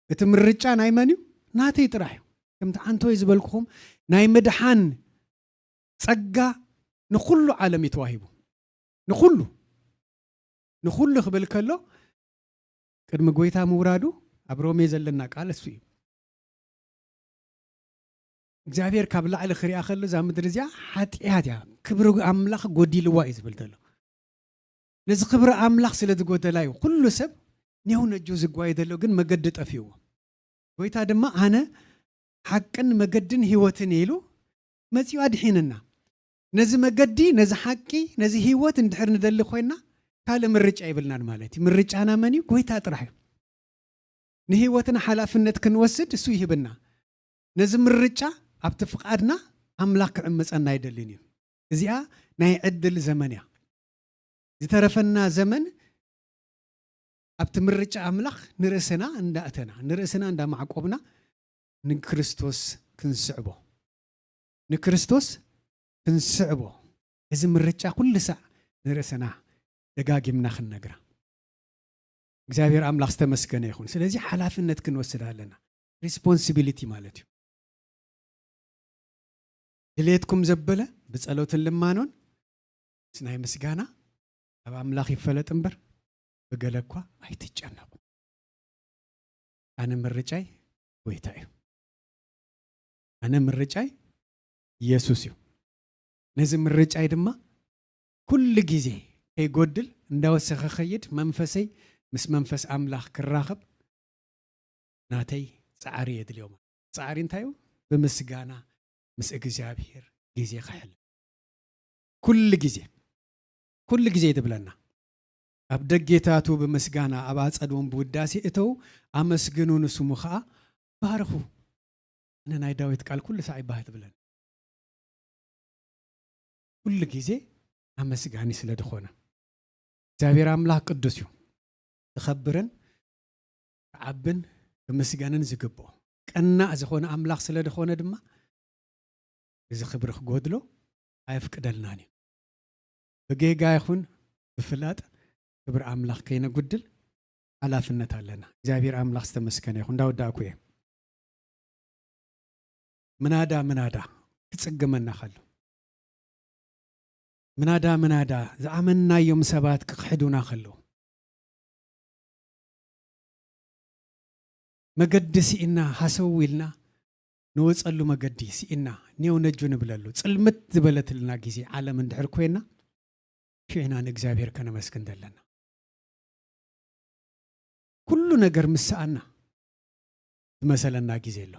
እቲ ምርጫ ናይ መን እዩ? ናተይ ጥራሕ እዩ። ከምቲ ዓንቶይ ዝበልኩኹም ናይ ምድሓን ጸጋ ንኹሉ ዓለም እዩ ተዋሂቡ። ንኹሉ። ንኹሉ ክብል ከሎ ቅድሚ ጎይታ ምውራዱ ኣብ ሮሜ ዘለና ቃል እሱ እዩ። እግዚኣብሔር ካብ ላዕሊ ክሪኣ ከሎ እዛ ምድሪ እዚኣ ሓጢኣት እያ፣ ክብሪ ኣምላኽ ጎዲልዋ እዩ ዝብል ዘሎ። ነዚ ክብሪ ኣምላኽ ስለ ዝጎደላ እዩ ኩሉ ሰብ ኔው ነጁ ዝጓየ ዘሎ፣ ግን መገዲ ጠፊእዎ። ጎይታ ድማ ኣነ ሓቅን መገድን ህይወትን ኢሉ መጺኡ ኣድሒንና። ነዚ መገዲ፣ ነዚ ሓቂ፣ ነዚ ህይወት እንድሕር ንደሊ ኮይና ካልእ ምርጫ ይብልናን ማለት እዩ። ምርጫና መን እዩ? ጎይታ ጥራሕ እዩ። ንህይወትና ሓላፍነት ክንወስድ እሱ ይህብና። ነዚ ምርጫ ኣብቲ ፍቓድና ኣምላኽ ክዕምጸና ኣይደልን እዩ። እዚኣ ናይ ዕድል ዘመን እያ። ዝተረፈና ዘመን ኣብቲ ምርጫ ኣምላኽ ንርእስና እንዳእተና፣ ንርእስና እንዳማዕቆብና ንክርስቶስ ክንስዕቦ፣ ንክርስቶስ ክንስዕቦ። እዚ ምርጫ ኩሉ ሳዕ ንርእስና ደጋጊምና ክንነግራ። እግዚኣብሔር ኣምላኽ ዝተመስገነ ይኹን። ስለዚ ሓላፍነት ክንወስድ ኣለና። ሪስፖንሲቢሊቲ ማለት እዩ። ድሌትኩም ዘበለ ብጸሎትን ልማኖን ምስ ናይ ምስጋና ኣብ ኣምላኽ ይፈለጥ እምበር ብገለ እኳ ኣይትጨነቁ። ኣነ ምርጫይ ጎይታ እዩ። ኣነ ምርጫይ ኢየሱስ እዩ። ነዚ ምርጫይ ድማ ኩሉ ግዜ ከይጎድል እንዳወሰኸ ኸይድ፣ መንፈሰይ ምስ መንፈስ ኣምላኽ ክራኸብ ናተይ ጻዕሪ የድልዮ። ጻዕሪ እንታይ እዩ? ብምስጋና ምስ እግዚኣብሔር ግዜ ከሕልፍ። ኩሉ ግዜ፣ ኩሉ ግዜ ትብለና። ኣብ ደጌታቱ ብምስጋና፣ ኣብ ኣጸድዎም ብውዳሴ እተው፣ ኣመስግኑ፣ ንስሙ ኸኣ ባርኹ። እነ ናይ ዳዊት ቃል ኩሉ ሳዕ ይበሃል ትብለና። ኩሉ ግዜ ኣመስጋኒ ስለ ዝኾነ። እግዚኣብሔር ኣምላኽ ቅዱስ እዩ። ክኸብርን ክዓብን ክምስገንን ዝግብኦ። ቀናእ ዝኾነ ኣምላኽ ስለ ዝኾነ ድማ፣ እዚ ክብሪ ክጎድሎ ኣየፍቅደልናን እዩ። ብጌጋ ይኹን ብፍላጥ ክብሪ ኣምላኽ ከይነጉድል ሓላፍነት ኣለና። እግዚኣብሔር ኣምላኽ ዝተመስገነ ይኹን። እንዳወዳእኩ እየ። ምናዳ ምናዳ ክጽግመና ከሎ፣ ምናዳ ምናዳ ዝኣመንናዮም ሰባት ክኽሕዱና ከሎ፣ መገዲ ስኢና ሃሰው ኢልና ንወጸሉ መገዲ ስኢና ኔው ነጁ ንብለሉ፣ ጽልምት ዝበለትልና ግዜ ዓለም እንድሕር ኮይና፣ ሽዕና ንእግዚኣብሔር ከነመስግን ዘለና። ኩሉ ነገር ምስ ሰኣና ዝመሰለና ግዜ ኣሎ።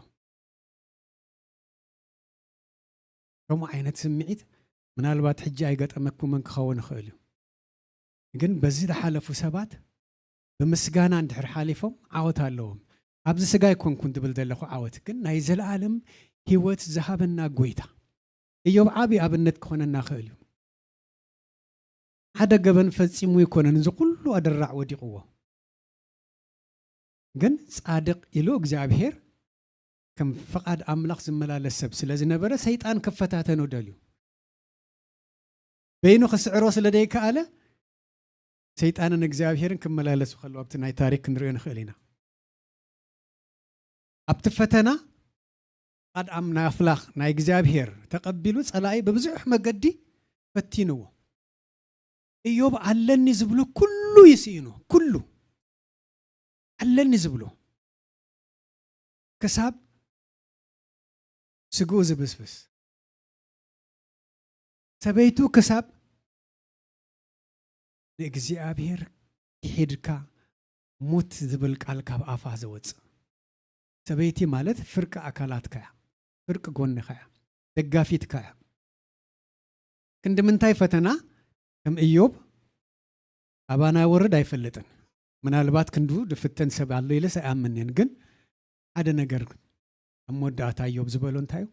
ከምኡ ዓይነት ስምዒት ምናልባት ሕጂ ኣይገጠመኩምን ክኸውን ይኽእል እዩ። ግን በዚ ዝሓለፉ ሰባት ብምስጋና እንድሕር ሓሊፎም ዓወት ኣለዎም። ኣብዚ ስጋ ኣይኮንኩን ዝብል ዘለኹ ዓወት፣ ግን ናይ ዘለኣለም ህይወት ዝሃበና ጎይታ። እዮብ ዓቢ ኣብነት ክኾነና ይኽእል እዩ። ሓደ ገበን ፈጺሙ ኣይኮነን፣ እዚ ኩሉ ኣደራዕ ወዲቕዎ። ግን ጻድቕ ኢሉ እግዚኣብሔር ከም ፍቓድ ኣምላኽ ዝመላለስ ሰብ ስለ ዝነበረ፣ ሰይጣን ክፈታተኖ ደልዩ። በይኑ ክስዕሮ ስለ ደይከኣለ፣ ሰይጣንን እግዚኣብሔርን ክመላለሱ ከለዉ ኣብቲ ናይ ታሪክ ክንሪኦ ንኽእል ኢና። ኣብቲ ፈተና፣ ፍቓድ ኣም-፣ ናይ ኣፍላኽ ናይ እግዚኣብሔር ተቐቢሉ፣ ጸላኢ ብብዙሕ መገዲ ፈቲንዎ። እዮብ ኣለኒ ዝብሎ ኩሉ ይስኢኑ፣ ኩሉ ኣለኒ ዝብሎ፣ ክሳብ ስግኡ ዝብስብስ፣ ሰበይቱ ክሳብ ንእግዚኣብሔር ክሒድካ ሙት ዝብል ቃል ካብ ኣፋ ዘወጽእ። ሰበይቲ ማለት ፍርቂ ኣካላትካ እያ፣ ፍርቂ ጎንኻ እያ፣ ደጋፊትካ እያ። ክንዲ ምንታይ ፈተና ከም እዮብ ኣባና ወርድ ኣይፈልጥን። ምናልባት ክንዱ ድፍተን ሰብ ኣሎ ኢለስ ኣይኣምንን። ግን ሓደ ነገር ኣብ መወዳእታ እዮብ ዝበሎ እንታይ እዩ?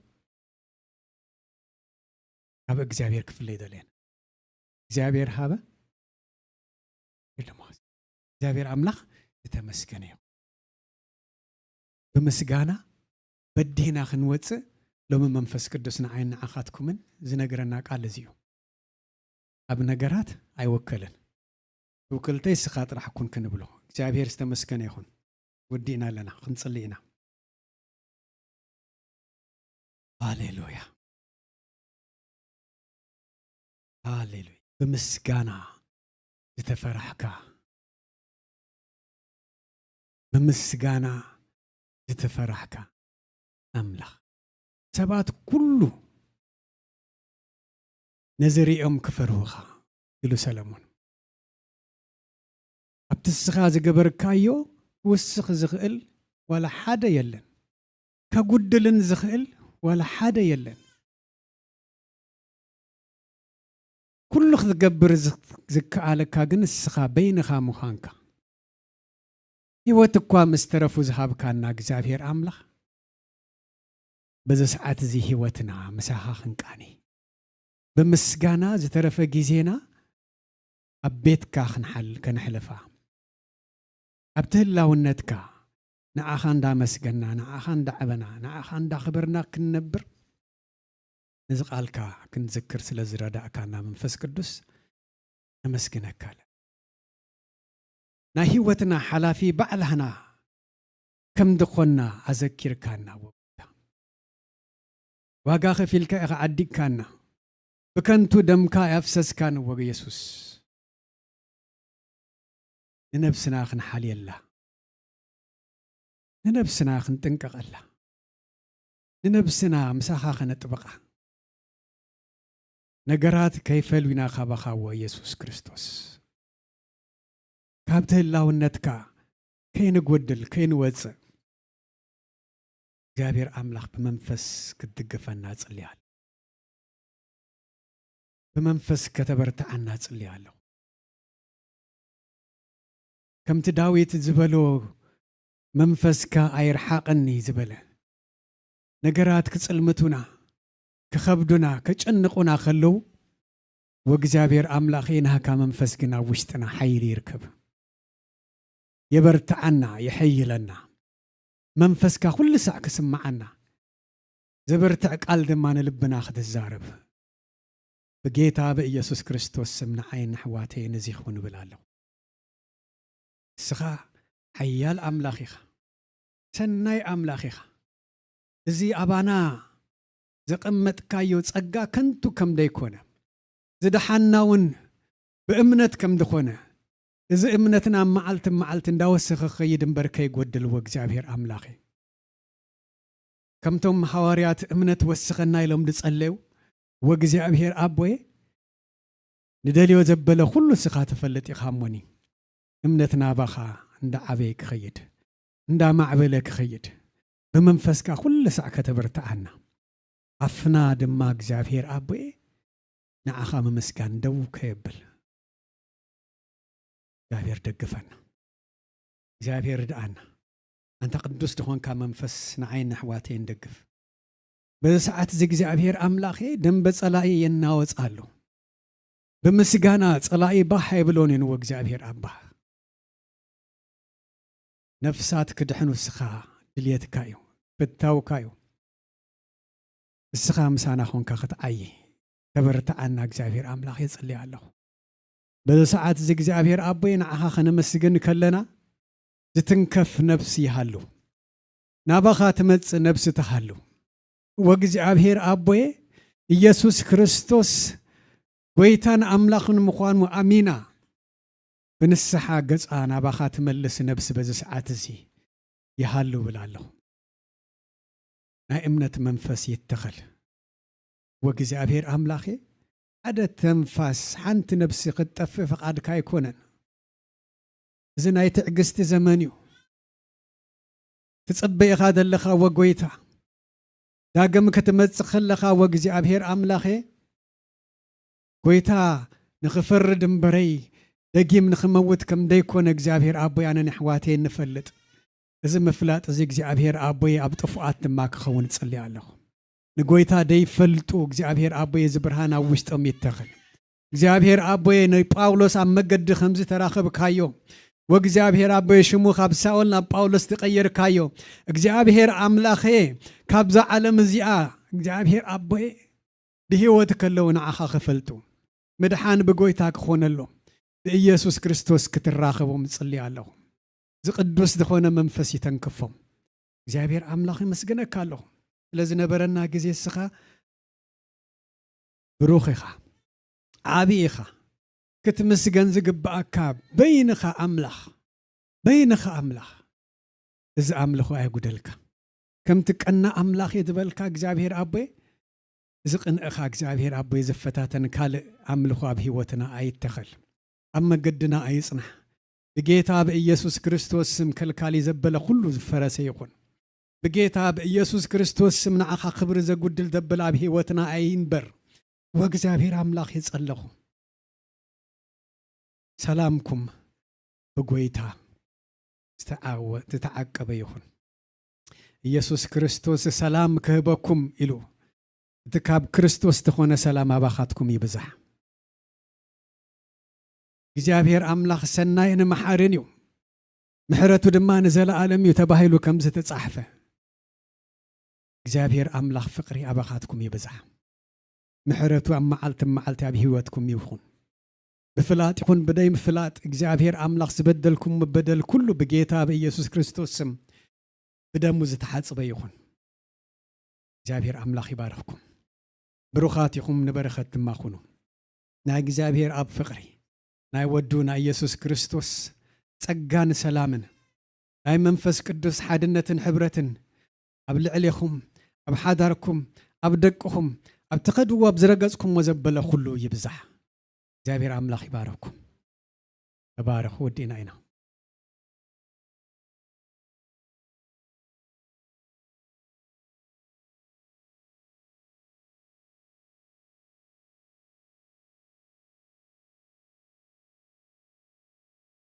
ካብ እግዚኣብሔር ክፍለ ይደልየን። እግዚኣብሔር ሃበ ይደመዋስ። እግዚኣብሔር ኣምላኽ ዝተመስገነ እዩ። ብምስጋና በዲህና ክንወጽእ ሎሚ መንፈስ ቅዱስ ንዓይን ንዓኻትኩምን ዝነግረና ቃል እዚ እዩ። ኣብ ነገራት ኣይወከልን። ትውክልተይ ስኻ ጥራሕ ኩን ክንብሎ። እግዚኣብሔር ዝተመስገነ ይኹን። ወዲእና ኣለና፣ ክንጽሊ ኢና። ሃሌሉያ። ሃሌሉያ። ብምስጋና ዝተፈራሕካ፣ ብምስጋና ዝተፈራሕካ ኣምላኽ፣ ሰባት ኩሉ ነዚ ሪኦም ክፈርሁኻ ኢሉ ሰለሞን። ኣብቲ እስኻ ዝገበርካዮ ክውስኽ ዝኽእል ዋላ ሓደ የለን፣ ከጉድልን ዝኽእል ዋላ ሓደ የለን። ኩሉ ክትገብር ዝ-፣ ዝከኣለካ ግን እስኻ በይንኻ ምዃንካ። ህይወት እኳ ምስ ተረፉ ዝሃብካና እግዚኣብሔር ኣምላኽ፣ በዚ ሰዓት እዚ ህይወትና ምሳኻ ክንቃኒ፣ ብምስጋና ዝተረፈ ግዜና ኣብ ቤትካ ክንሓል-፣ ከነሕልፋ፣ ኣብቲ ህላውነትካ ንዓኻ እንዳመስገና፣ ንዓኻ እንዳዕበና፣ ንዓኻ እንዳኽበርና ክንነብር፣ ነዚ ቃልካ ክንዝክር ስለ ዝረዳእካና መንፈስ ቅዱስ ነመስግነካ ኣለና። ናይ ህይወትና ሓላፊ ባዕላህና ከም ዝኾንና ኣዘኪርካና፣ ወ-፣ ዋጋ ከፊልካ ኢኻ ዓዲግካና። ብከንቱ ደምካ ኣፍሰስካን፣ ወ-፣ የሱስ። ንነብስና ክንሓልየላ፣ ንነብስና ክንጥንቀቐላ፣ ንነብስና ምሳኻ ከነጥብቓ፣ ነገራት ከይፈልዩና ካባኻ፣ ወ-፣ የሱስ ክርስቶስ፣ ካብቲ ህላውነትካ ከይንጎድል፣ ከይንወጽእ፣ እግዚኣብሔር ኣምላኽ ብመንፈስ ክትድግፈና እጽሊ ኣለኹ። ብመንፈስ ከተበርትዓና እጽሊ ኣለኹ። ከምቲ ዳዊት ዝበሎ፣ "መንፈስካ ኣይርሓቐኒ" ዝበለ፣ ነገራት ክጽልምቱና፣ ክኸብዱና፣ ከጨንቑና ከለዉ፣ ወእግዚኣብሔር ኣምላኸይ፣ ናህካ መንፈስ ግን ኣብ ውሽጥና ሓይሊ ይርከብ። የበርትዓና፣ የሐይለና። መንፈስካ ኩሉ ሳዕ ክስምዓና፣ ዘበርትዕ ቃል ድማ ንልብና ክትዛረብ፣ ብጌታ ብኢየሱስ ክርስቶስ ስም ንዓይን ንኣሕዋተይን እዚ ይኹን እብል ኣለኹ። ንስኻ ሓያል ኣምላኽ ኢኻ። ሰናይ ኣምላኽ ኢኻ። እዚ ኣባና ዘቐመጥካዮ ጸጋ ከንቱ ከም ደይኮነ፣ ዝደሓንና እውን ብእምነት ከም ዝኾነ፣ እዚ እምነትና መዓልቲ መዓልቲ እንዳወሰኸ ክኸይድ እምበር ከይጎድል፣ ወእግዚኣብሔር ኣምላኽ እዩ። ከምቶም ሃዋርያት እምነት ወስኸና ኢሎም ዝጸለዩ፣ ወእግዚኣብሔር ኣቦየ፣ ንደልዮ ዘበለ ኩሉ እስኻ ትፈልጥ ኢኻ እሞኒ፣ እምነት ናባኻ እንዳዓበየ ክኸይድ፣ እንዳማዕበለ ክኸይድ፣ ብመንፈስካ ኩሉ ሳዕ ከተበርትዓና፣ ኣፍና ድማ እግዚኣብሔር ኣቦየ ንዓኻ ምምስጋን ደው ከየብል። እግዚኣብሔር ደግፈና። እግዚኣብሔር ርድኣና። ኣንታ ቅዱስ ዝኾንካ መንፈስ ንዓይን ንኣሕዋተይን ደግፍ። በዚ ሰዓት እዚ እግዚኣብሔር ኣምላኸ ደንበ ጸላኢ የናወጽ ኣሎ። ብምስጋና ጸላኢ ባህ ኣይብሎን እዩ ንወ እግዚኣብሔር ኣባ። ነፍሳት ክድሕኑ እስኻ ድልየትካ እዩ፣ ፍታውካ እዩ። እስኻ ምሳና ኾንካ ክትዓዪ ተበርትዓና እግዚኣብሔር ኣምላኽ የጽልይ ኣለኹ። በዚ ሰዓት እዚ እግዚኣብሔር ኣቦይ ንዓኻ ከነመስግን ከለና ዝትንከፍ ነፍሲ ይሃሉ፣ ናባኻ ትመጽእ ነፍሲ ትሃሉ። ወእግዚኣብሔር ኣቦየ ኢየሱስ ክርስቶስ ጐይታን ኣምላኽን ምዃኑ ኣሚና ብንስሓ ገጻ ናባኻ ትመልስ ነፍሲ በዚ ሰዓት እዚ ይሃሉ እብል ኣለኹ። ናይ እምነት መንፈስ ይተኸል። ወእግዚኣብሔር ኣምላኸ፣ ሓደ ተንፋስ፣ ሓንቲ ነፍሲ ክትጠፍእ ፍቓድካ ኣይኮነን። እዚ ናይ ትዕግስቲ ዘመን እዩ። ትጽበ ኢኻ ዘለኻ ወጎይታ። ዳግም ክትመጽእ ከለኻ ወእግዚኣብሔር ኣምላኸ፣ ጎይታ ንኽፈርድ እምበረይ ደጊም ንኽመውት ከም ደይኮነ እግዚኣብሔር ኣቦይ ኣነን ኣሕዋተይን ንፈልጥ። እዚ ምፍላጥ እዚ እግዚኣብሔር ኣቦይ ኣብ ጥፉኣት ድማ ክኸውን እጽሊ ኣለኹ። ንጎይታ ደይፈልጡ እግዚኣብሔር ኣቦይ እዚ ብርሃን ኣብ ውሽጦም ይተኽል። እግዚኣብሔር ኣቦይ ንጳውሎስ ኣብ መገዲ ከምዚ ተራኸብካዮ፣ ወእግዚኣብሔር ኣቦይ ሽሙ ካብ ሳኦል ናብ ጳውሎስ ዝቐየርካዮ፣ እግዚኣብሔር ኣምላኸ ካብዛ ዓለም እዚኣ እግዚኣብሔር ኣቦይ ብህይወት ከለዉ ንዓኻ ክፈልጡ፣ ምድሓን ብጎይታ ክኾነሎም፣ ብኢየሱስ ክርስቶስ ክትራኸቦም እጽሊ ኣለኹ። እዚ ቅዱስ ዝኾነ መንፈስ ይተንክፎም። እግዚኣብሔር ኣምላኽ የመስግነካ ኣለኹ ስለ ዝነበረና ግዜ። እስኻ ብሩኽ ኢኻ፣ ዓቢ ኢኻ። ክትምስገን ዝግብኣካ በይንኻ ኣምላኽ፣ በይንኻ ኣምላኽ። እዚ ኣምልኾ ኣየጉደልካ። ከምቲ ቀና ኣምላኽ እየ ዝበልካ እግዚኣብሔር ኣቦይ፣ እዚ ቅንእኻ እግዚኣብሔር ኣቦይ ዝፈታተን ካልእ ኣምልኾ ኣብ ህይወትና ኣይተኸል፣ ኣብ መገድና ኣይጽናሕ። ብጌታ ብኢየሱስ ክርስቶስ ስም ከልካሊ ዘበለ ኩሉ ዝፈረሰ ይኹን። ብጌታ ብኢየሱስ ክርስቶስ ስም ንዓኻ ክብሪ ዘጉድል ዘበለ ኣብ ህይወትና ኣይንበር። ወእግዚኣብሔር ኣምላኽ የጸለኹ። ሰላምኩም ብጎይታ ዝተዓወ-፣ ዝተዓቀበ ይኹን። ኢየሱስ ክርስቶስ ሰላም ክህበኩም ኢሉ፣ እቲ ካብ ክርስቶስ ዝኾነ ሰላም ኣባኻትኩም ይብዛሕ። እግዚኣብሔር ኣምላኽ ሰናይን መሓርን እዩ፣ ምሕረቱ ድማ ንዘለኣለም እዩ ተባሂሉ ከም ዝተጻሕፈ፣ እግዚኣብሔር ኣምላኽ ፍቕሪ ኣባኻትኩም ይብዛሕ። ምሕረቱ ኣብ መዓልቲ መዓልቲ ኣብ ህይወትኩም ይኹን። ብፍላጥ ይኹን ብደይ ምፍላጥ እግዚኣብሔር ኣምላኽ ዝበደልኩም በደል ኩሉ ብጌታ ብኢየሱስ ክርስቶስ ስም ብደሙ ዝተሓጽበ ይኹን። እግዚኣብሔር ኣምላኽ ይባርኽኩም። ብሩኻት ኢኹም፣ ንበረኸት ድማ ኩኑ። ናይ እግዚኣብሔር ኣብ ፍቕሪ፣ ናይ ወዱ ናይ ኢየሱስ ክርስቶስ ጸጋን ሰላምን፣ ናይ መንፈስ ቅዱስ ሓድነትን ሕብረትን ኣብ ልዕሌኹም፣ ኣብ ሓዳርኩም፣ ኣብ ደቅኹም፣ ኣብ ትኸድዎ ኣብ ዝረገጽኩሞ ዘበለ ኩሉ ይብዛሕ። እግዚኣብሔር ኣምላኽ ይባርኽኩም። ተባረኹ፣ ወዲእና ኢና።